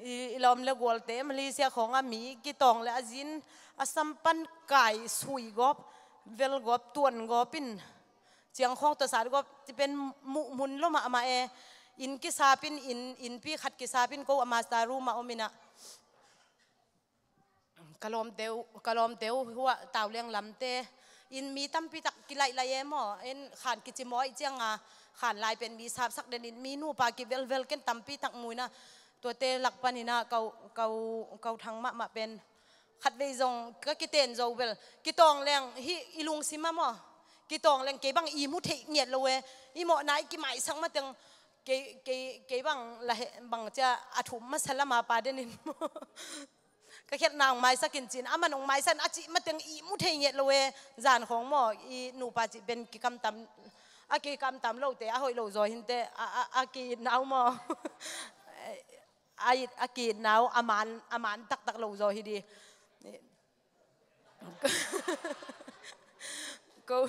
I, i lawm le gualte Malaysia khawng a mi kitawng le a zin a sampan kai sui gawp, vel gawp, tuan gawp in, ciang khawng tawh sat gawp, ci pen muh mun lo mahmah e. Inn kisap in, inn, innpi khat kisap in ko a master room ah om in a, ka lawmte uh, ka lawmte uh huah Tawleng lamte in mi tampi tak kilaih lai e maw. In khan kici maw ahih ciang a, khan lai pen mi sapsak den in mi nupa kivelvel ken tampi tak mu in a, tuate lak pan in a Kau, Kau, Kau Thang mahmah pen khatvei zong ka kiten zo bel, kitawng leng hih i lungsim ah maw, kitawng leng kei bang i mu thei ngiat lo e. I mawhna i kimaisak mateng kei, kei, kei bang la he, bangcia a thum masa lama pa den in maw. Ka khiatna hong maisak in cin, aman hong maisak in a cih mateng i mu thei ngiat lo e. Zan khawng maw, i nupa cih pen kikamtam, a kikamtam lote a hoih lo zaw hinte, a, a, a kiitna uh maw. A it, a kiitna uh a man, a man taktak lo zaw hi dih. Ko,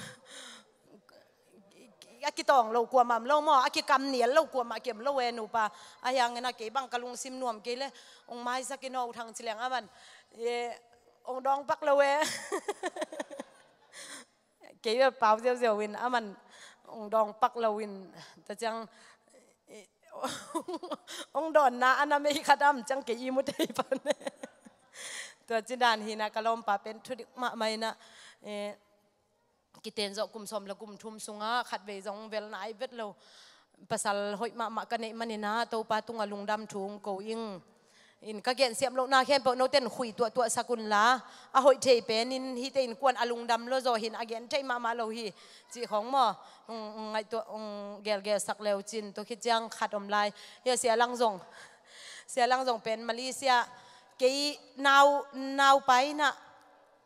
a kitawng lo kuamah om lo maw, a kikam nial lo kuamah kem lo e nupa. A hiangin a kei bang ka lungsim nuam kei le, hong maisak in aw U Thang ci leng aman, e, hong dawngpak lo e. Kei bel pau ziauziau in aman hong dawngpak lo in, tua ciang, hong dawnna a na mei khat am ciang kei i mu thei pan. Tua ci dan hi in a ka lawmpa pen thudik mahmah in a, eh, kiten zawh kum sawm le kum thum sungah khatvei zong vel nai vet lo. Pasal hoih mahmah ka neih manin a Topa tungah lungdam thu hong ko ing. In ka gensiam lohna khempeuh note in khui tuahtuahsak unla, a hoih thei penin hihte innkuan a lungdam lo zaw hi in a gen thei mahmah lo hi cih khawng maw, hong, hong ngaihtuah, hong gelgelsak le uh cin. Tua khit ciang khat om lai. Hia Sia Lang zong, Sia Lang zong pen Malaysia, kei nau, naupai in a,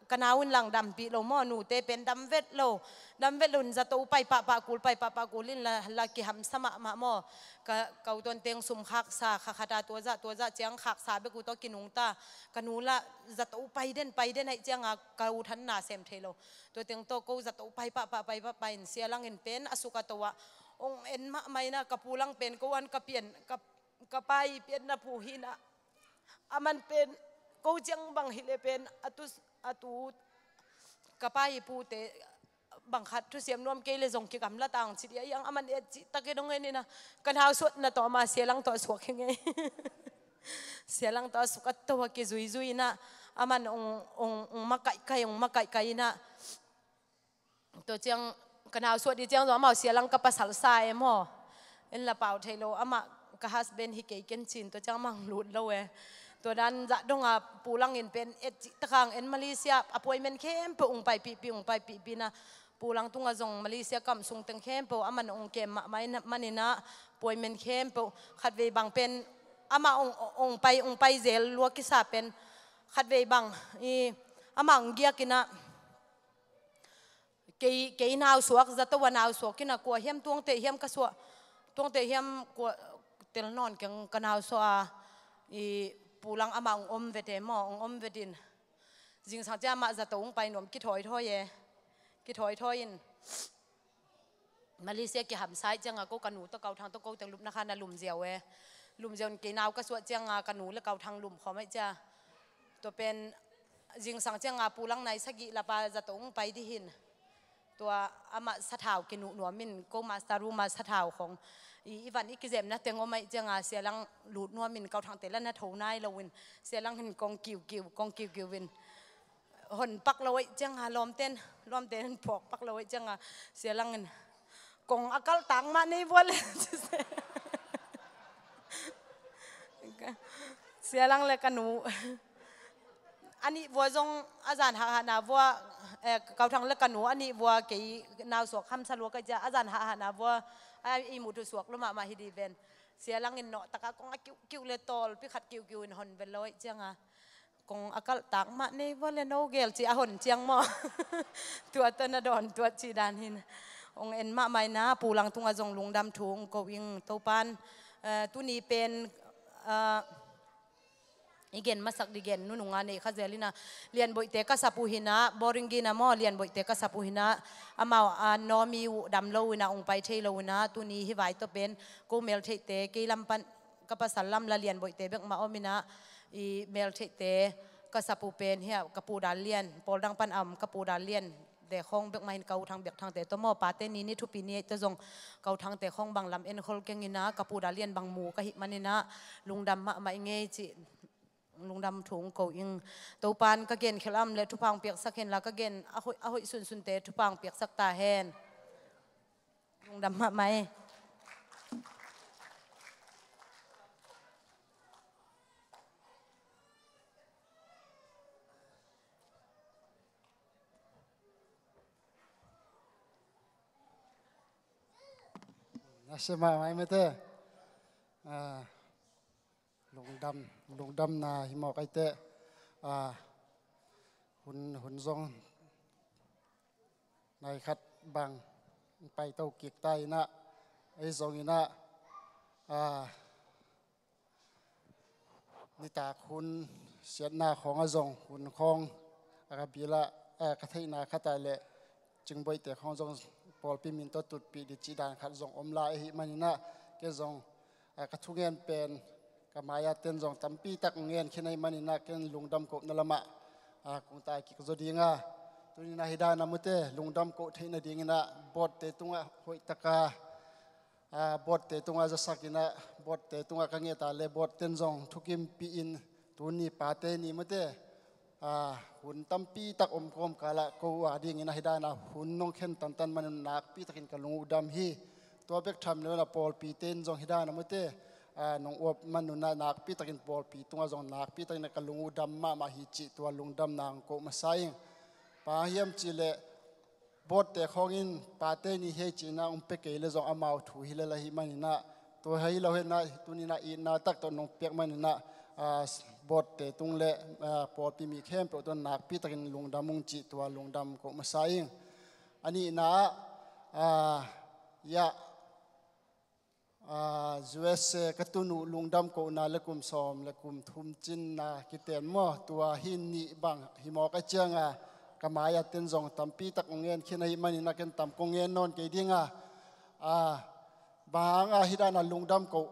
ka nau in lang dampih lo maw, nute pen dam vet lo. Dam vet lo in zato pai pahpah kul, pai pahpah kul in la, la kihamsa mahmah maw. Ka, ka u Tuan Teng sum khaksa, kha khata tua zah, tua zah ciang khaksa bek uh tawh kinungta. Ka nu la zato pai den, pai den ahih cianga ka u than na sem thei lo. Tua teng tawh ko zato pai pahpah, pai pahpah in Sia Lang in pen a suk a to ah hong en mahmah in a, ka pu Lang pen ko an ka pian, ka, ka pai pianna pu hi in a, aman pen ko ciang bang hileh pen a tu, a tu ka pa i pute bang khat thusiam nuam kei le zong kigamla tang ci dia, iang aman et cih takin hong en in a, ka nau suatna tawh ama Sia Lang tawh a suak hi ngei. Sia Lang tawh a suk a to a kizuizui in a, aman ong, ong, ong makaihkai, ong makaihkai in a, tua ciang ka nau suat dih ciang zong amau Sia Lang ka pasal sa e maw. En la pau thei lo, amah ka husband hi kei ken cin, tua ciang amah hong lut lo e. Tua dan zah donga Pu Lang in pen et cih takang en Malaysia, appointment khempeuh ong paipihpih, ong paipihpih na. Pu Lang tungah zong Malaysia kam sung teng khempeuh aman ong kem mahmah in manin a, appointment khempeuh khatvei bang pen amah ong, ong pai, ong pai zel lua kisa pen khatvei bang i amah ong giak in a, kei, kei nau suak, zato a nau suak in a, kua hiam Tuangte hiam ka suah, Tuangte hiam kua tel nawn keng ka nau suah a, i Pu Lang amah ong om vet e maw, ong om vet in. Zingsang ciang amah zato ong pai nuam kithawithawi e, kithawithawi in. Malaysia kihamsa ahih cianga ko ka nu tawh Kau Thang tawh ko teng lupna kha na lum ziau e. Lum ziau in kei nau ka suah cianga ka nu le Kau Thang lum khawm ahih cia. Tua pen zingsang cianga Pu Lang nai sagih lapa zato ung pai dih hin. Tua amah sathau kinuh nuam in ko master room ah sathau khong i, i van i kizemna teng om ahih cianga Sia Lang lut nuam in Kau Thangte la na tho nai lo in Sia Lang hin kong kiukiu, kong kiukiu in hon pak lo ahih cianga lawmten, lawmten in phawk pak lo ahih cianga Sia Lang in kong a kalh tak mah nei vua le. Sia Lang le ka nu a nih vua zong a zan hahhana vua, eh, Kau Thang le ka nu a nih vua kei nau suak hamsa lua ka cia a zan hahhana vua a i mutu suak lo mahmah hi dih ven. Sia Lang in nawh taka kong a kiukiu le tawlpi khat kiukiu in hon vel lo ahih cianga kong a kalh tak mah nei vua le no gel ci a hon ciang maw? Tua tawh na dawn tuat ci dan hin. Ong en mahmah ina Pu Lang tungah zong lungdam thu ong ko ing Topan, eh, tuni pen, eh, i gen masak di gen nununga nei kha zel ina Lian Boihte ka sap uh hina, Boring gina maw Lian Boihte ka sap uh hina, amau a nawmi uh dam lo ina ong pai thei lo ina tuni hi vai tawh pen ko mel theihte kei lam pan ka pasal lam la Lian Boihte bek mah om ina i mel theihte ka sap uh pen hia ka Pu Dal Lian, pawl dang pan a om ka Pu Dal Lian te khawng bek mah hin Kau Thang Biak Thangte tawh maw pate ni ni thupi ni ei tawh zong Kau Thangte khawng bang lam en khol keng ina ka Pu Dal Lian bang mu ka hih man ina lungdam mahmah i ngei cih lungdam thu ong ko ing. Topan ka gen khel am le thupha ong piaksak hen la ka gen a hoih, a hoih sunsunte thupha ong piaksak ta hen. Lungdam mahmah e. Nasia mahmah e mete. Ah, lungdam, lungdamna hi mawk aite. Ah, hun, hun zong nai khat bang pai to kik ta ina ei zong ina, ah, nitak hun siatna khawng a zong hun khawng a ka bila, ah, ka theihna khat a le Cingboihte khawng zong pawlpi min tawh tutpih di cih dan khat zong om lai ahih man ina ken zong, ah, ka thungen pen ka mai-a ten zong tampi tak ngen khin ahih man ina ken lungdam kohna lamah, ah, kong tai kik zaw dinga. Tuni ina hi dana mute lungdam koh theihna ding ina boardte tungah hoih taka, ah, boardte tungah zasak ina boardte tungah ka nget a le board ten zong thukimpih in tuni pate ni mute, ah, hun tampi tak om kawmkal ah ko a ding ina hi dana hun nong khen tantan man in nakpi takin ka lung uh dam hi. Tua bek tham lo ina pawlpite in zong hi dana mute, ah, nong uap man un ah nakpi takin pawlpi tungah zong nakpi takin ka lung uh dam mahmah hi cih tua lungdamna ong koh masa ing. Bang hang hiam cih leh boardte khawng in pate ni hi ei ci ina ong pia kei le zong amau thu hi lel ahih man ina tua hi lo hi ina tuni ina itna tak tawh nong piak man ina, ah, boardte tung le, ah, pawlpi mi khempeuh tawh nakpi takin lungdam ung cih tua lungdam koh masa ing. A nihna ah, ah, ya, ah, U S A ka tun uh lungdam kohna le kum sawm le kum thum cinna kiten maw tua hi nih bang hi mawk a cianga ka mai-a ten zong tampi tak ong ngen khin ahih man ina ken tam kong ngen nawn kei dinga, ah, bang hanga hi dana lungdam koh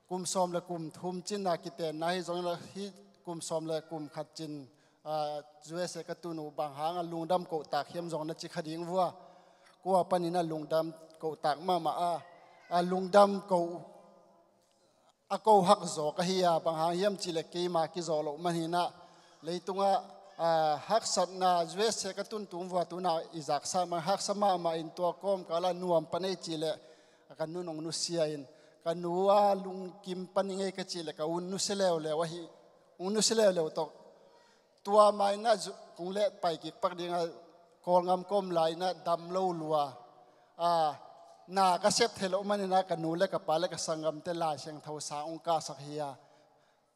kum sawm le kum thum cinna kitenna hi zong ina hi kum sawm le kum khat cin, ah, U S A ka tun uh bang hanga lungdam koh tak hiam zong na ci kha ding vua. Kua pan ina lungdam koh tak mahmah a, a lungdam koh a ko hak zawk ahi a bang hang hiam cih leh keima kizawh loh man hi ina leitungah, ah, haksatna U S A ka tun tung vua tuna i zaksa man haksa mahmah in tua kawmkal ah nuam pan ei cih leh ka nu nong nusia in ka nu a lungkim pan i ngei ka cih leh ka un nusia leuleu ahi, un nusia leuleu tawh. Tua mai ina kong let pai kik pak dinga Kawlngam ka om lai ina dam lo lua, ah, na ka sep thei loh man ina ka nu le ka pa le ka sanggamte Lai Siangtho sang ong kahsak hi a.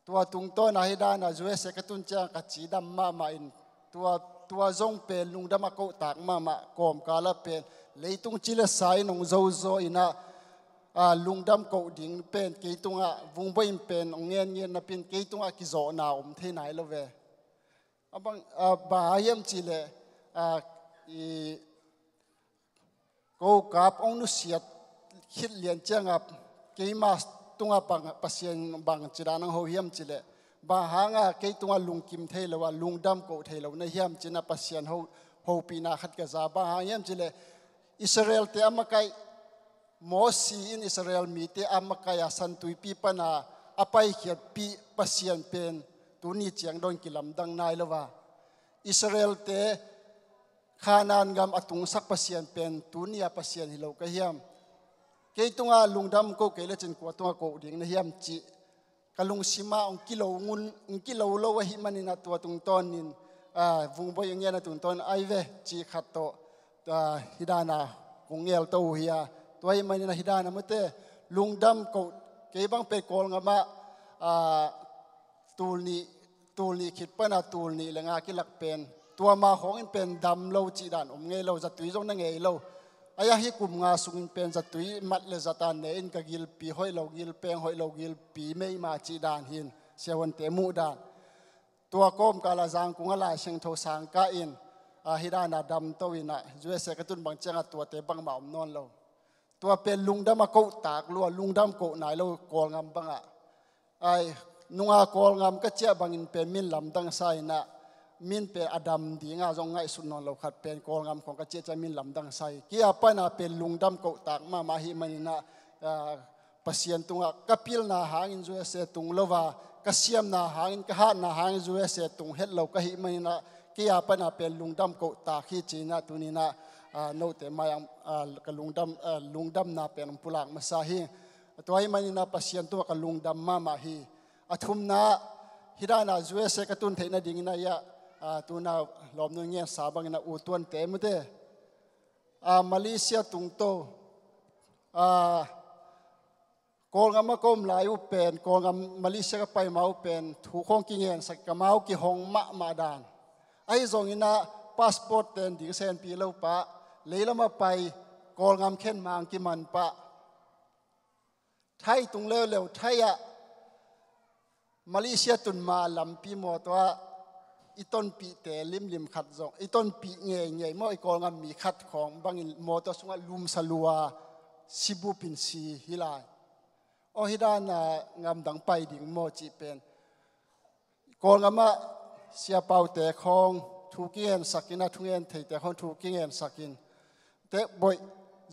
Tua tungtawn a hi dana U S A ka tun ciang ka ci dam mahmah in tua, tua zong pen lungdam a koh tak mahmah kawmkal ah pen leitung ci le sa in ong zozaw ina, ah, lungdam koh ding pen kei tungah vungbawi in pen ong ngenngen napi in kei tungah kizawhna om thei nai lo ve. A bang, ah, bang hang hiam cih leh, ah, i Ko kap hong nusiat khit lian ciangah keima tungah bang, Pasian bang ci dan hong ho hiam cih leh, bang hangah kei tungah lungkim thei lo a, lungdam koh thei lo na hiam ci-in ah Pasian ho, hopihna khat ka za. Bang hang hiam cih leh Israel-te a makaih, Mosi in Israel mite a makaih a Santuipi pana a paikhiatpih Pasian pen tuni ciang dong kilamdang nai lo a, Israel-te Kanaan gam a tungsak Pasian pen tuni a Pasian hi lo ka hiam? Kei tungah lungdam koh kei lecin kua tungah koh ding na hiam cih ka lungsimah hong kilo ngun, hong kilo lo ahih manin ah tua tungtawnin, ah, Vungbawi hong ngen a tungtawnin ai ve cih khat tawh, ah, hih dan a kong ngelto uh hi a. Tua ahih manin ah hih dan a mate lungdam koh, kei bang pen Kawlngam ah, ah, tul nih, tul nih khit pana tul nih le nga kilak pen tua ma khawngin pen dam lo cih dan om ngei lo, zatui zong na ngei lo. Ai-a hih kum nga sungin pen zatui mat le zat a ne in ka gilpi hoih lo, gilpeng hoih lo, gilpi meima cih dan hi in, siavuante muh dan. Tua kawmkal ah Zangkung ah Lai Siangtho sang kah in, ah, hih dan a damto in ah U S A ka tun bang ciangah tuate bangmah om nawn lo. Tua pen lungdam a koh tak lua, lungdam koh nai lo Kawlngam bangah. Ai, nunga Kawlngam ka ciah bangin pen min lamdang sa in ah, min pen a dam dinga zong ngaihsut nawn lo khat pen Kawlngam khawng ka ciah ciah min lamdang sa hi. Kei a pana pen lungdam koh tak mahmah ahih manin ah, ah, Pasian tungah ka pilna hangin U S A tung lo a, ka siamna hangin, ka hatna hangin U S A tung het lo ka hih manin ah, kei a pana pen lungdam koh tak hi ci-in ah tuni-in ah, ah, note mai-ah, ah, ka lungdam, ah, lungdamna pen hong pulak masa hi. Tua ahih manin ah Pasian tungah ka lungdam mahmah hi. A thumna, hih dan a U S A ka tun theih nadingin ah, ah, tu-in ah lawmnu in ngensa bangin ah U Tuante mate, ah, Malaysia tungto, ah, Kawlngam ah ka om lai uh pen, Kawlngam Malaysia ka pai ma uh pen thu khawng kingensak, ka mau kihong mahmah dan. Ahi zongin ah passport ten ding senpi lo pah, leilam ah pai, Kawlngam khen mang kiman pah. Thai tung leuleu, Thai ah Malaysia tun ma lampi mawtaw ah i tonpihte limlim khat zong, i tonpih ngeingei maw, i Kawlngam mi khat khawng bangin mawtaw sungah lumsa lua, sibupin si hi lai. Aw, hih dan a ngamdang pai ding maw cih pen Kawlngam ah siapaute khawng thu kingensak in ah, thungen theite khawng thu kingensak in, te boih,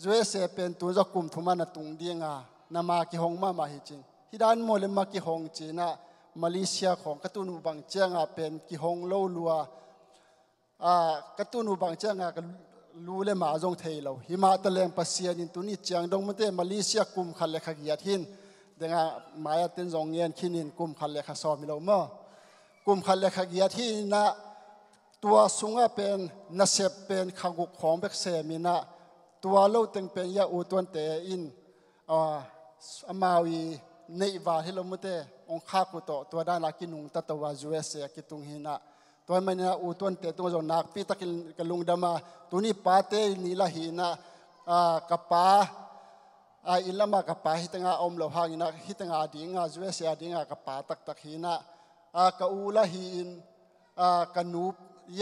U S A pen tu-in zong kum thum ah na tung ding a, na ma kihong mahmah hi cin. Hih dan maw le ma kihong ci-in ah Malaysia khawng ka tun uh bang ciangah pen kihong lo lua. Ah, ka tun uh bang ciangah ka lu le ma zong thei lo. Himah taleng Pasian in tuni ciang dong mate Malaysia kum khat le kha giat hi in, dengah mai-ah ten zong ngen khin in kum khat le kha sawm hi lo maw. Kum khat le kha giat hi in ah, tua sungah pen nasep pen kha guk khawng bek sem in ah, tua lo teng pen ah U Tuante in, ah, amau i neih val hi lo mate, hong khak uh tawh tua dan a kinungta to a U S A a kitung hi in ah. Tua ahih manin ah U Tuante tungah zong nakpi takin ka lungdam a, tuni Pate Ni la hi in ah, ah, ka pa, ah, inn lamah ka pa hih tengah a om lo hangin ah, hih tengah a dingah, U S A a dingah ka pa taktak hi in ah, ah, ka u la hi in, ah, ka nu,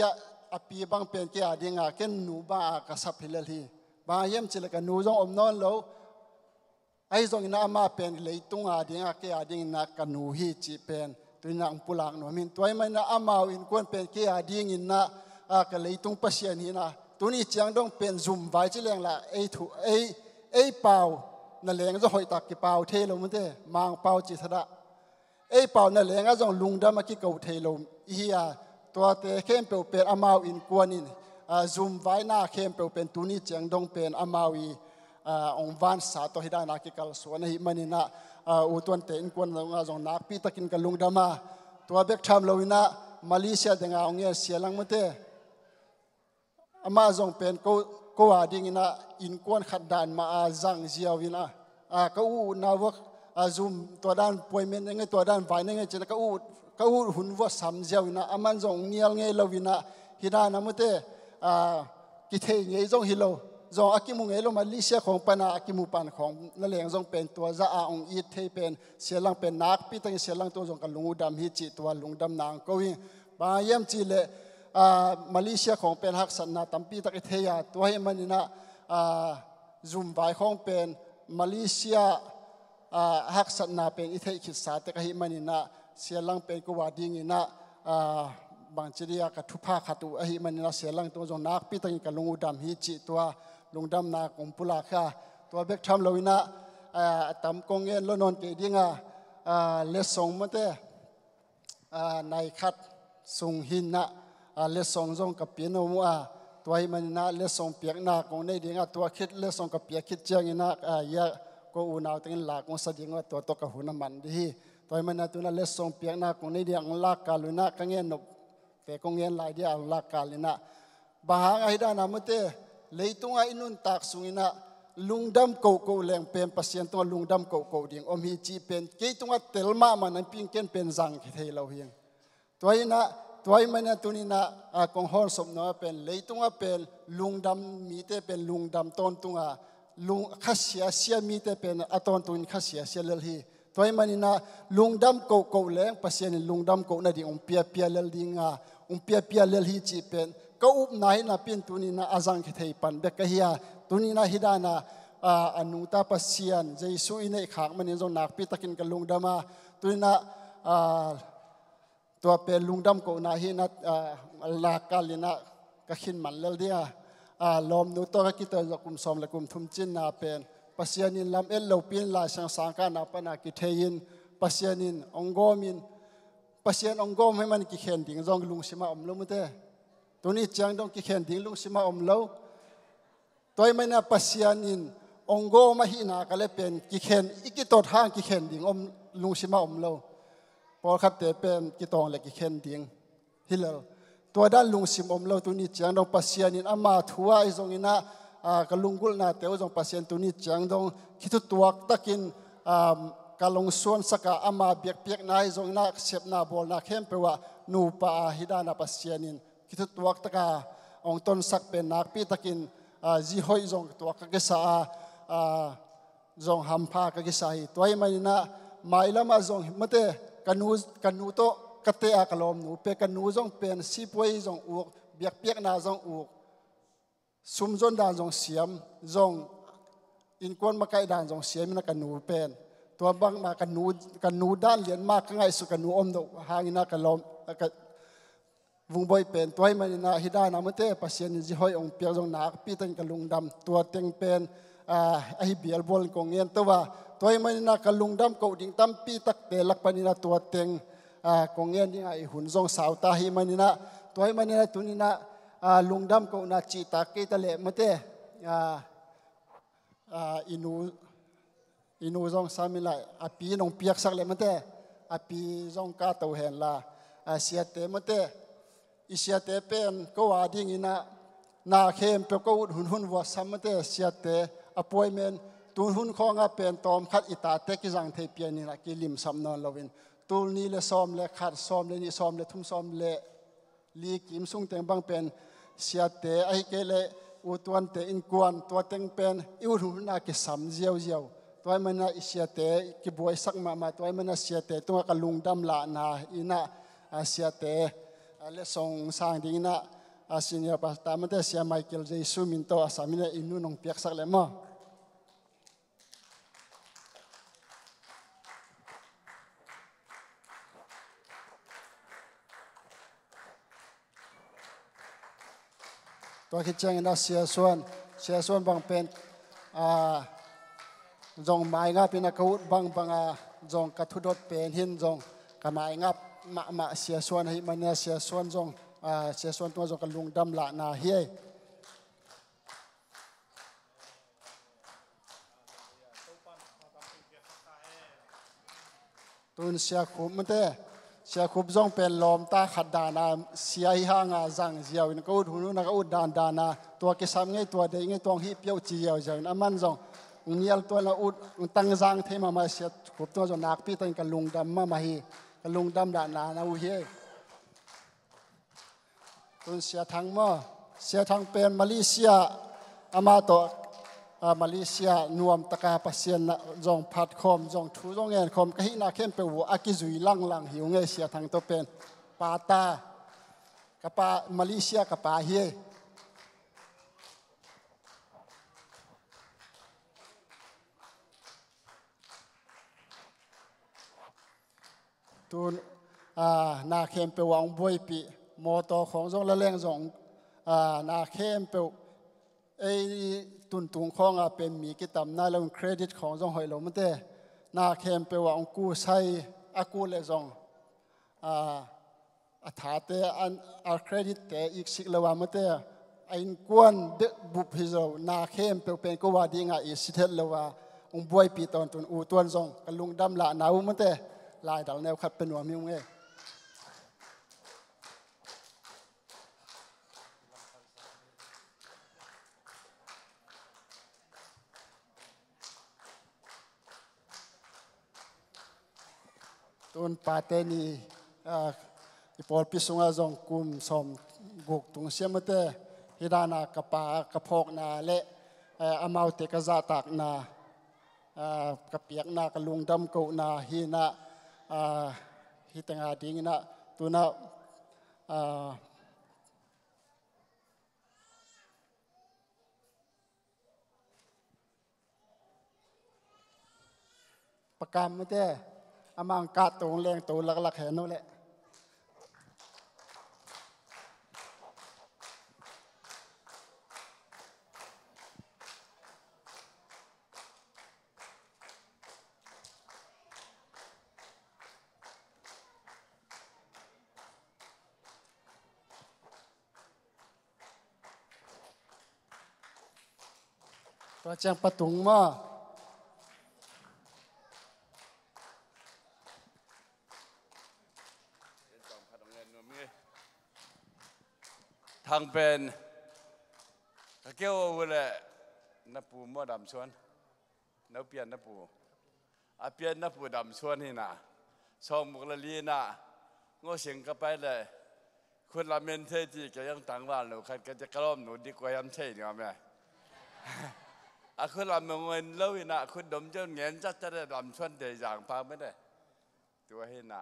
ah, a pi bang pen kei a dingah, ken nu bang a ka sap hi lel hi. Bang hiam cih leh ka nu zong om nawn lo. Ahi zongin ah amah pen leitung a dingah, kei a dingin ah ka nu hi cih pen tuni-in ah hong pulak nuam hi in. Tua ahih manin ah amau innkuan pen kei a dingin ah, ah, ka leitung Pasian hi in ah, tuni ciang dong pen zum vai ci leng lah, ei thu, ei, ei pau na leng zong hoihtak kipau thei lo mate, Mangpau ci thadah. Ei pau na lengah zong lungdam a kiko thei lo i hi a, tuate khempeuh pen amau innkuan in, ah, zum vaina khempeuh pen tuni ciang dong pen amau i, ah, hong vansa tawh hih dan a kikalsuan ahih manin ah, ah, U Tuante innkuan zongah zong nakpi takin ka lungdam a, tua bek tham lo in ah Malaysia dengah hong ngen Sia Lang mate. Amah zong pen ko, ko a dingin ah innkuan khat dan mah a zang ziau in ah, ah, ka u utna vua, ah, zum tua dan puai men enge, tua dan vai nenge ci-in ah ka u, ka u ut hun vua sam ziau in ah, aman zong nial ngei lo in ah, hih dan a mate, ah, kithei ngei zong hi lo, zong a kimu ngei lo, Malaysia khawng pan a, a kimu pan khawng na leng zong pen tua zah a hong it thei pen Sia Lang pen nakpi takin Sia Lang tungah zong ka lung uh dam hi cih tua lungdamna hong ko hi. Bang hiam cih leh, ah, Malaysia khawng pen haksatna tampi tak i thei a, tua ahih manin ah, ah, zum vai khawng pen Malaysia, ah, haksatna pen i theih khitsa tek ahih maninah, Sia Lang pen ko a dinginah, ah, bangci dia ka thupha khat uh ahih maninah, Sia Lang tung zong nakpi takin ka lung uh dam hi cih tua lungdamna kong pulak kha. Tua bek tham loinah, ah, a tam kong ngen lo nawn kei dinga, ah, letsong mate, ah, nai khat sung hinah, ah, letsong zong ka pia nuam uh a, tua ahih maninah letsong piakna kong nei dinga, tua khit letsong ka piak khit cianginah, ah, ia ko unau tengin la kong sa ding uh a, tua tawh ka hun a man dih hi. Tua ahih maninah tunah letsong piakna kong nei dinga kong lak kal unah ka ngen nop te kong ngen lai dia kong lak kal inah. Bang hang ahi dana mate, leitungah i nuntak sunginah lungdam kohkoh leng pen Pasian tungah lungdam kohkoh ding om hi cih pen kei tungah tel mahmah napi-in ken pen zang kithei lo hi. Tua inah, tua ahih maninah tuninah, ah, kong hawnsop nuam pen leitungah pen lungdam mite pen lungdam tawntunga, lung, khasia sia mite pen a tawntungin khasia sia lel hi. Tua ahih maninah lungdam kohkoh leng Pasian in lungdam koh nading hong piapia lel dinga, hong piapia lel hi cih pen ka upna hi napi-in tuninah a zang kithei pan bek ka hi a, tuninah hi dana, ah, a nungta Pasian Jesu i neih khak manin zong nakpi takin ka lungdam a, tuninah, ah, tua pen lungdam kohna hinah, ah, lak kal inah ka khin man lel dinga, ah, lawmnu tawh ka kitawi zawh kum sawm le kum thum cinna pen Pasian in lam et lopi-in Lai Siangtho sangkahna pana kithei-in Pasian in hong gawmin, Pasian hong gawm hih man kikhen ding zong lungsimah om lo mate. Tuni ciang dong kikhen ding lungsimah om lo. Tua ahih maninah Pasian in hong gawm ahihna ka le pen kikhen, i kitot hang kikhen ding om, lungsimah om lo. Pawlkhatte pen kitawng le kikhen ding hi lel. Tua dan lungsim om lo, tuni ciang dong Pasian in ama thu ah ahi zonginah, ah, ka lunggulhnate uh zong Pasian tuni ciang dong khithutuak takin, ah, ka lungsuansak a, ama biakpiakna ahi zonginah sepna bawlna khempeuh ah nupa a hi dana Pasian in khithutuak taka hong tonsak pen nakpi takin, ah, zi hoih zong tuak ka kisa a, ah, zong hampha ka kisa hi. Tua ahih maninah mailamah zong mate, ka nu, ka nu tawh ka teh a ka lawmnu pen, ka nu zong pen sipuai zong uk, biakpiakna zong uk, sum zon dan zong siam, zong innkuan makaih dan zong siam inah ka nu pen. Tua bangmah ka nu, ka nu dan lian mah ka ngaihsut, ka nu om loh hanginah ka lawm, ka, Vungboih pen tua ahih maninah hi dana mate Pasian in zi hoih hong piak zong nakpi takin ka lungdam, tua teng pen, ah, ahi bialbual in kong ngen to a, tua ahih maninah ka lungdam koh ding tampi takte lak paninah tua teng, ah, kong ngen dinga i hun zong sauta ahih maninah, tua ahih maninah tuninah, ah, lungdam kohna cihtak kei ta leh mate, ah, ah, i nu, i nu zong samin lai, a pi nong piaksak le mate, a pi zong ka to hen la, ah, siate mate, i siate pen ko a dinginah na khempeuh ko ut hunhun vuasam mate, siate a puai men tun hun khawngah pen tawm khat i tate kizang thei pianinah kilimsam nawn loin tul ni le sawm le khat, sawm le nih, sawm le thum, sawm le li kim sung teng bang pen siate ahi kei le u tuante innkuan tua teng pen i ut hunhun a kisam ziauziau. Tua ahih maninah i siate kibuaisak mahmah, tua ahih maninah siate tungah ka lungdam lahna inah, ah, siate, ah, letsong sang dinginah, ah, senior pastor mate Sia Michael Jesu min tawh a sam inah i nu nong piaksak le maw. Tua khit ciangin a Sia Suan, Sia Suan bang pen, ah, zong maingap in a ka ut bangbang a zong ka thudot pen hin zong ka maingap mahmah Sia Suan ahih manin a Sia Suan zong, ah, Sia Suan tungah zong ka lungdam lahna hi ei. Tun Sia Khup mate, Sia Khup zong pen lawmta khat dana sia hi hanga zang ziau in ka ut hunhun a ka ut dandana tua kisam ngei, tua deih ngei, tua hong hih piau ci ziauziau in aman zong hong nial tuan a ut hong tangzang thei mahmah Sia Khup tungah zong nakpi takin ka lungdam mahmah hi, ka lungdam lahna uh hi. Tun Sia Thang maw? Sia Thang pen Malaysia, amah tawh, ah, Malaysia nuamtaka Pasian na zong phatkhawm, zong thu zong ngenkhawm, ka hihna khempeuh uh a kizui langlang hi uh ngei Sia Thang tawh pen. Pata, ka pa, Malaysia ka pa hi ei. Tun, ah, na khempeuh ah hong buaipih, mawtaw khawng zong, laleng zong, ah, na khempeuh ei tuntung khawngah pen mi kitamna lo in credit khawng zong hoih lo mate. Na khempeuh ah hong kusai, a ku le zong, ah, a thate, a, a credit te iksik lo a mate. A innkuan bek bup hi zo, na khempeuh pen ko a dingah i sit het lo a, hong buaipih tawntun U Tuan zong ka lungdam lahna uh mate. Laidal neu khat pe nuam hi ung e. Tun pate ni, ah, i pawlpi sungah zong kum sawm guk tung siam mate. Hi dana ka pa ka phawkna le, eh, amaute ka zahtakna, ah, ka piakna, ka lungdam kohna hi na, ah, hi tenga dingin ah, tuna, ah, pakam mate, amang kah tong leng to laklak hen uh leh. Tua ciang patung maw? Thang pen ka keu uh leh na pu maw, Dam Suan? No pian na pu. A pian na pu Dam Suan hi na. Sawm guk le li na. Ngo sing ka pai le. Khut lam en thei ci kei ang tangval nu khat ka ci ka lawm nu dik kua hiam thei ni om e. A khut lam nu ngen lo hi na, khut dom ciang ngen cat cat e, Dam Suan Thei Zang pa mate. Tua hi na.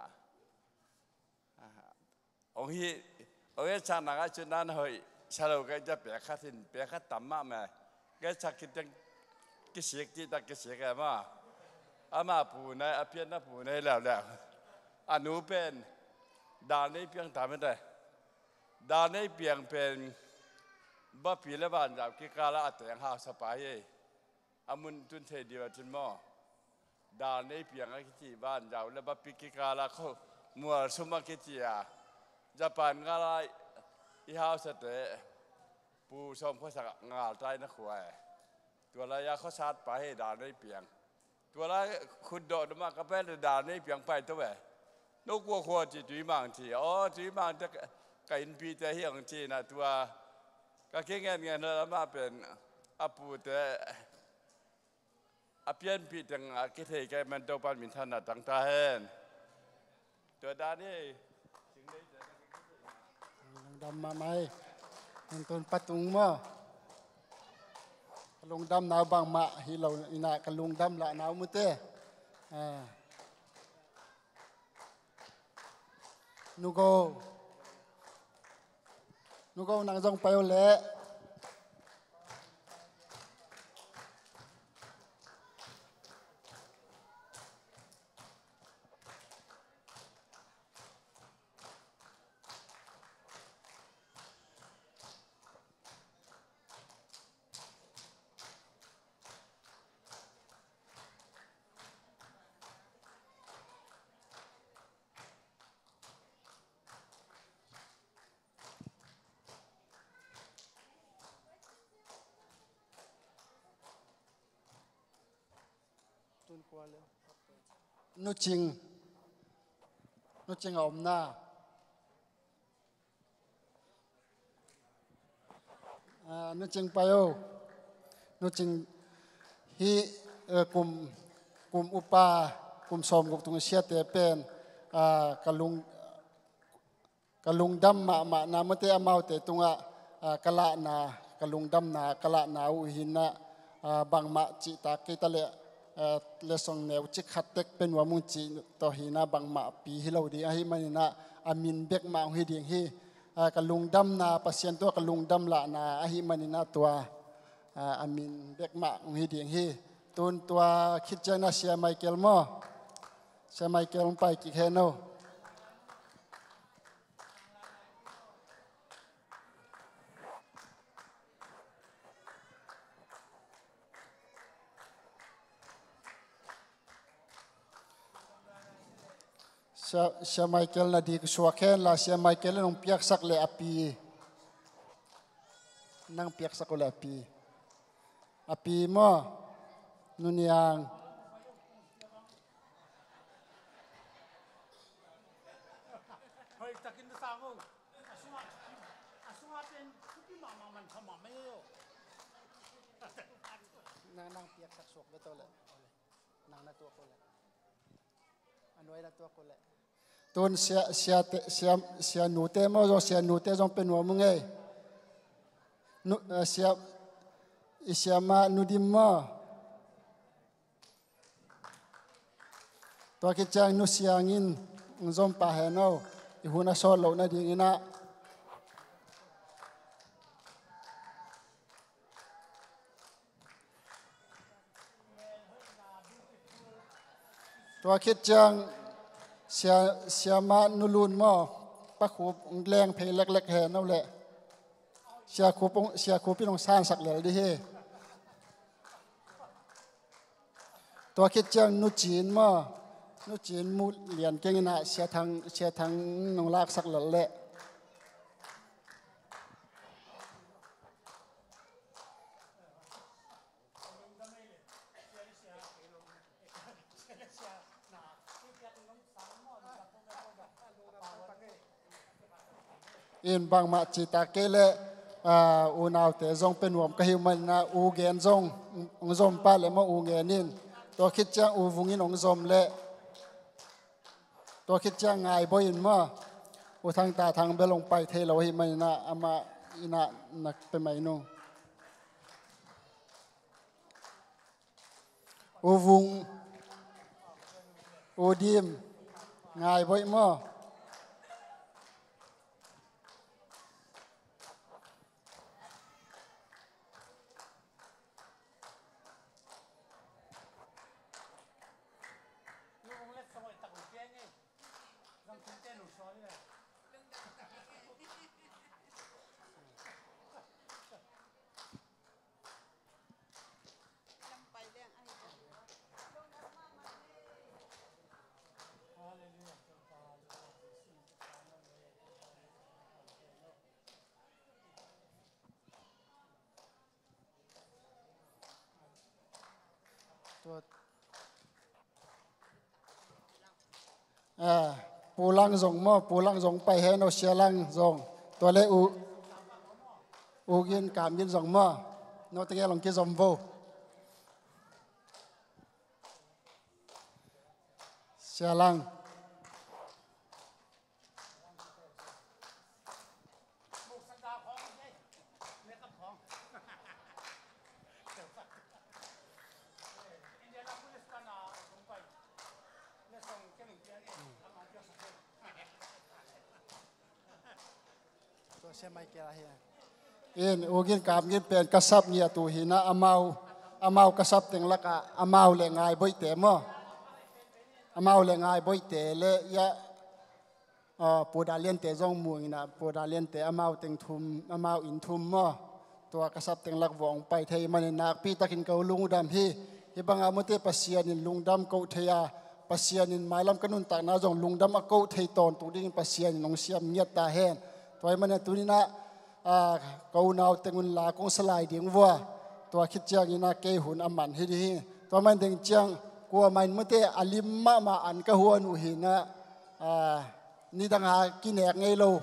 Ong hi, ong e chak nang a cu nan hoih, sa lo ka ja pek khat hin, pek khat tam mah mah. Ka chak khit teng kisik ti tak kisik e ma. Ama pu nai, a pian na pu nai leuleu. A nu pen, dal nei piang ta mate. Dal nei piang pen, bapi le vanzau kikala a teng hausa pa hi. A mun tun thei dih a cin maw? Dal nei piang a kici, vanzau le bapi kikala kho, mual sum a kici a. Japan ngal a i hausate, pu sawm khuasak ngal tai na khua e. Tua lai a khuasat pa hi dal nei piang. Tua lai khut dawh dum a ka pai le dal nei piang pai to e. No kua khua ci Tuimang ci. Aw, Tuimang te ka innpi te hi ang ci na tua. Ka kingen ngen lam a pen a pu te. A pianpih teng a kithei kei man Topan minthanna tang ta hen. Tua dan hi. Lungdam mahmah hi. Tun patung maw? Ka lungdamna uh bangmah hi lo inah ka lungdam lahna uh mute. Ah. Nugo. Nugo nang zong pai uh leh. Nucing, nucing a omna. Ah, nucing pai o. Nucing hi, eh, kum, kum upa, kum sawmguk tung siate pen, ah, ka lung, ka lungdam mahmahna mate amaute tungah, ah, ka lahna, ka lungdamna, ka lahna uh hinah, ah, bangmah cihtak kei ta leh, ah, lesson neu cik khat tek pe nuam ung cih tawh hinah bangmah pi hi lo ding ahi maninah a min bekmah hong hi ding hi. Ah, ka lungdamna, Pasian tungah ka lungdam lahna ahi maninah tua, ah, a min bekmah hong hi ding hi. Tun tua khit ciangin a Sia Michael maw? Sia Michael hong pai kik hen o. Sia Michael na dik suak hen la, Sia Michael in hong piaksak le a pi. Nang piaksak uh le a pi. A pi maw? Nu Niang. Nang, nang piaksak suak ve tawh le. Nang na tuak uh le. A nuai na tuak uh le. Tun sia, sia te, sia, sia nute maw zong, sia nute zong pe nuam uh ngei. Nu, eh, sia, i siamah Nu Dim maw. Tua khit ciang Nu Siang in zom pah hen aw. I hun a sawt loh nadingin ah. Tua khit ciang sia, siamah Nu Lun maw, Pa Khup hong leng phei leklek hen aw le. Sia Khup hong, sia Khup in hong sansak lel dih hi. Tua khit ciang Nu Cin maw, Nu Cin mu lian keng in ah Sia Thang, Sia Thang nong laksak lel le. In bangmah cita kei leh, ah, unaute zong pe nuam ka hi uh manin ah, u gen zong, hong zom pah leh maw u gen in. Tua khit ciang u Vung in hong zom leh. Tua khit ciang Ngai Bawi in maw. U Thang Ta Thang bel hong pai thei lo ahih manin ah, amah in ah na pe mai nung. U Vung, U Dim, Ngai Bawi maw. Tua, ah, Pu Lang zong maw, Pu Lang zong pai hen aw, Sia Lang zong. Tua leh U, U Gin Kam Gin zong maw. Note gel hong kizom vo. Sia Lang. Tua Sia Michael ahi. In, U Gin Kam Gin pen ka sap ngiat uh hi na, amau, amau ka sap teng lakah, amau le Ngai Bawihte maw. Amau le Ngai Bawihte le, ya, ah, Pu Da Liante zong mu ing a, Pu Da Liante amau teng thum, amau inn thum maw. Tua ka sap teng lak vuah hong pai thei manin nakpi takin ka lungdam hi. Hih bangah mute Pasian in lungdam koh thei a, Pasian in mailam ka nuntakna zong lungdam a koh thei tawntung dingin Pasian in hong siam ngiat ta hen. Tua ahih manin tuni-in ah, ah, ka unau teng un la kong sa lai ding vua. Tua khit ciangin ah kei hun a man hi ding hi. Tua man ding ciang kuamah in mute a lim mahmah an ka huan uh hi na, ah, nidang a kinek ngei lo.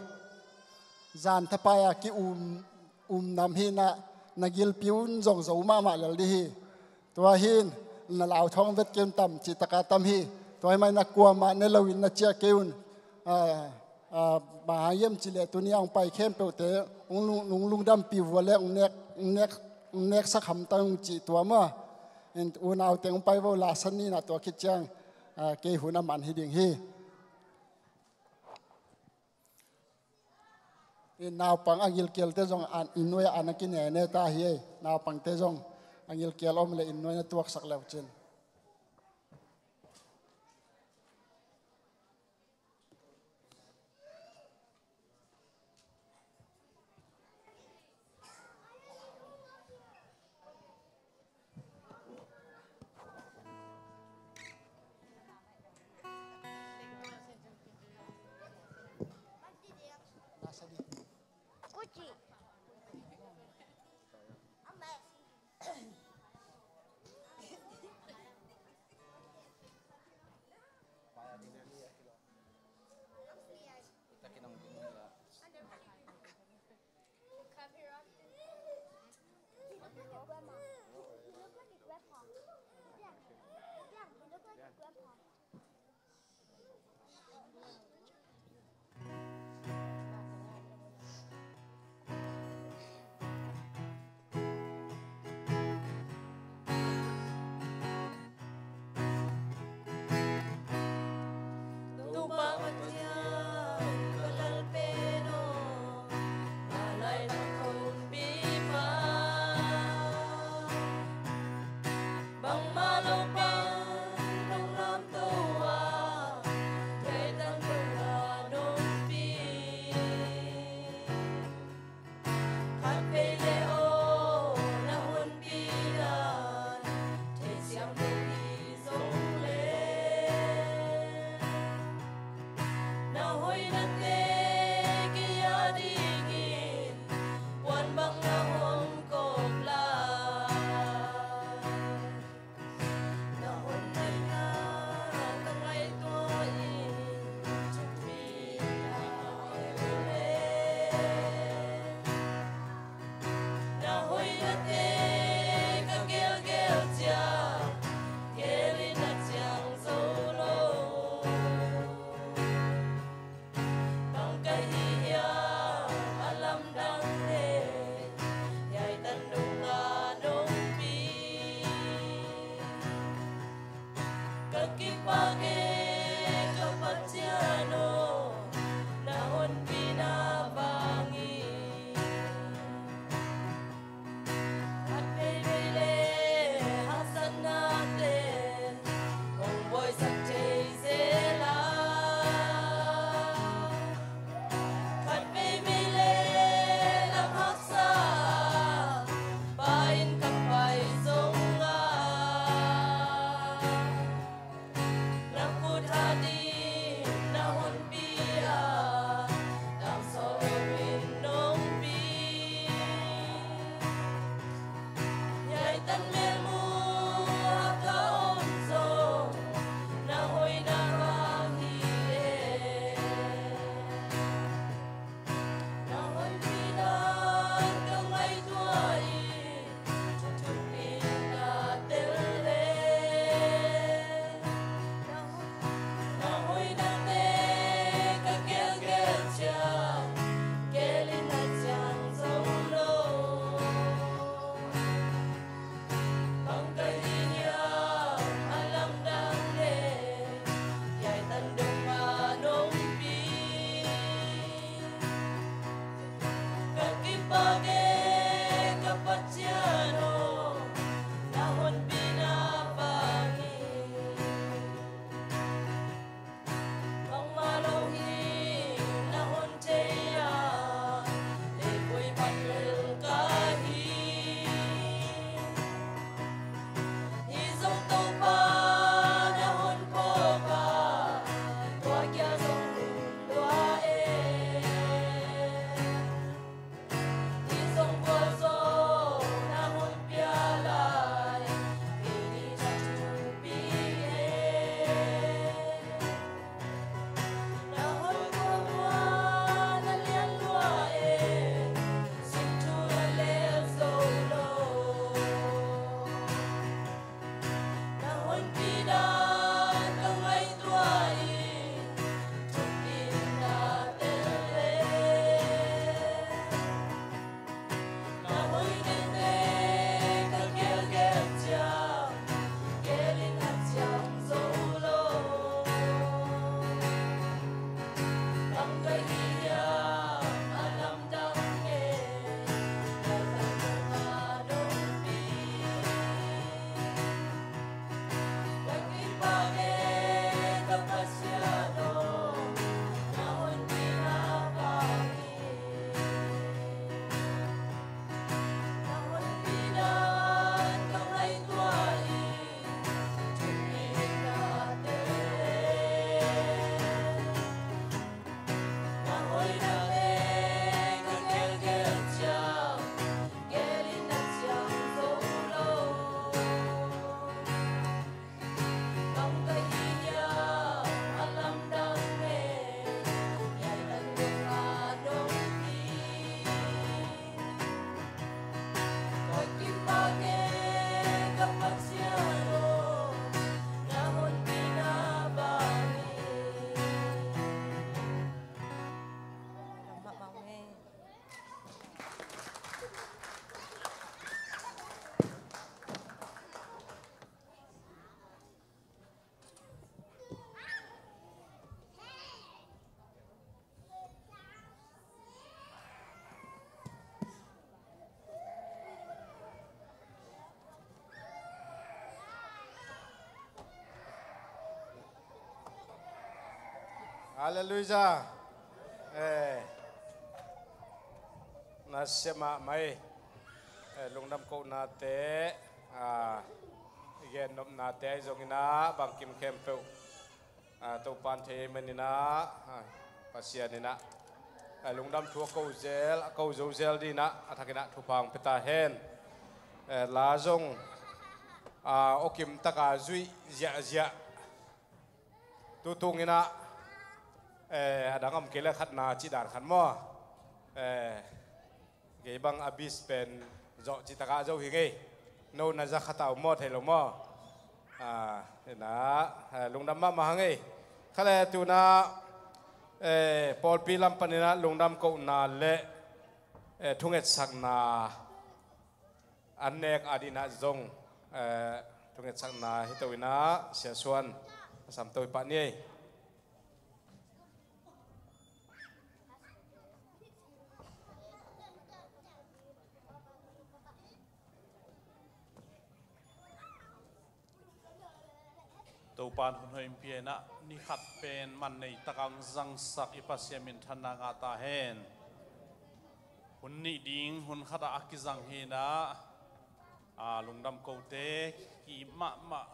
Zan thapai a ki-um, um nam hi na, na gilpi un zong zo mahmah lel ding hi. Tua hi in, na lau thawng vet kei un tam, cih taka tam hi. Tua ahih manin ah kuamah ne loin na ciah kei un. Ah, ah, bang hang hiam cih leh tuni a hong pai khempeuhte, hong lung, hong lungdampih vua leh, hong nek, hong nek, hong neksak hamtang cih tua maw. In unaute hong pai vo, la san ni in ah tua khit ciang, ah, kei hun a man hi ding hi. In naupang a gilkialte zong an, inn nuai ah an a kinene ta hi ei. Naupangte zong a gilkial om leh inn nuai na tuaksak leu cin. Halleluiah. Eh, nasia mahmah ei. Eh, lungdam kohnate, ah, i gennopnate ahi zongin ah bangkim khempeuh, ah, Topan thei ei manin ah, ah, Pasian in ah, ah, lungdam thu a ko zel, a ko zo zel dingin ah a thakin ah thupha hong pia ta hen. Eh, la zong, ah, awkim taka zuih ziahziah. Tutung in ah, eh, a dang om kei le khatna cih dan khat maw? Eh, kei bang a bis pen zawh cih takah zo hi ngei. No na za khat a om maw, thei lo maw? Ah, in ah, eh, lungdam mahmah hang ei. Kha le tu-in ah, eh, pawlpi lam panin ah lungdam kohna le, eh, thungetsakna an nek adingin ah zong, eh, thungetsakna hi to in ah, Sia Suan a sam to hi pah ni ei. Topan hun hoih hong pia in ah, ni khat pen man nei takin hong zangsak i Pasian minthanna ngah ta hen. Hun nih ding hun khat ah a kizang hi in ah, a, lungdam kote ki-ip mahmah,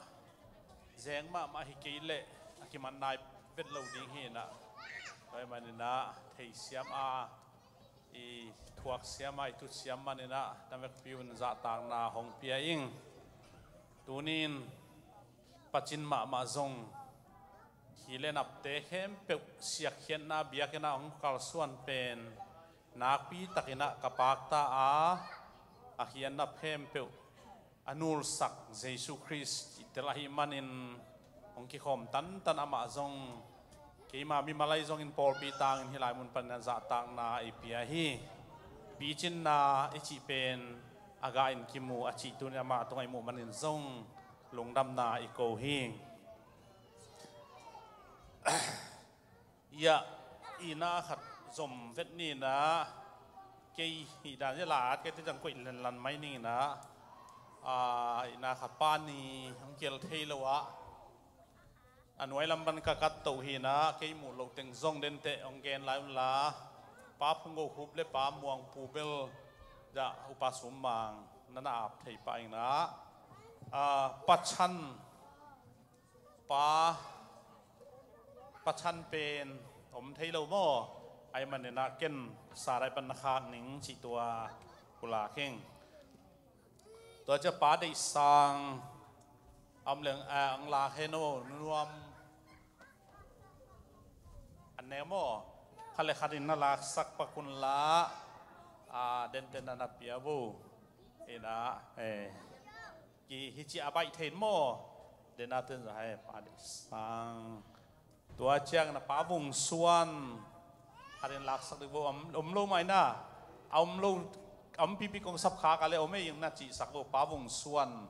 zeng mahmah hi kei leh a kiman nai vet lo ding hi in ah, tua ahih manin ah theisiam a, i thuaksiam a, i tutsiam manin ah na vekpi un zahtakna hong pia ing. Tuni-in pacin mahmah zong, hi le napte khempeuh siakkhiatna biakinn ah hong kalsuan pen nakpi takin ah ka pakta a, a hi a nap khempeuh a nulsak Jesu Khrist i tel ahih manin hong kikhawm tantan amah zong keima mimal ahi zongin pawlpi tangin hih lai mun panin ah zahtakna i pia hi. Picinna i cih pen a gah in kimu a cih tuni-in amah tungah i muh manin zong lungdamna i ko hi. Ia, itna khat zom vet ni in ah, kei hih dan zia la at kei te zang koih lenlan mai ning in ah, a, itna khat pa ni hong kial thei lo ah, a nuai lam pan ka kat toh hi in ah, kei muh loh teng zong denteh hong gen lai un la, Pa Phung Go Khup le Pa Muang Pu bel, zah Upa Sum Mang na na ap thei pah ing in ah, a, Pachan, Pa, Pachan pen om thei lo maw? Ahih manin ah ken Sarai pan na khak ning cih tua ku lak ing. Tua ciang Pa Deih Sang a om leng, a, hong lak hen aw, nuam an ne maw? Khat le khat in na laksak pak un la, a, denteh na na pia vo. In ah, eh, ki hi ci a baih thei in maw? Denteh na ten za hai, Pa Deih Sang. Tua ciang na Pa Vung Suan, khat in laksak dih vo, om, om lo mah in ah, a om lo, a om pipi kong sap kha ka le om ei in na cihsak vo, Pa Vung Suan.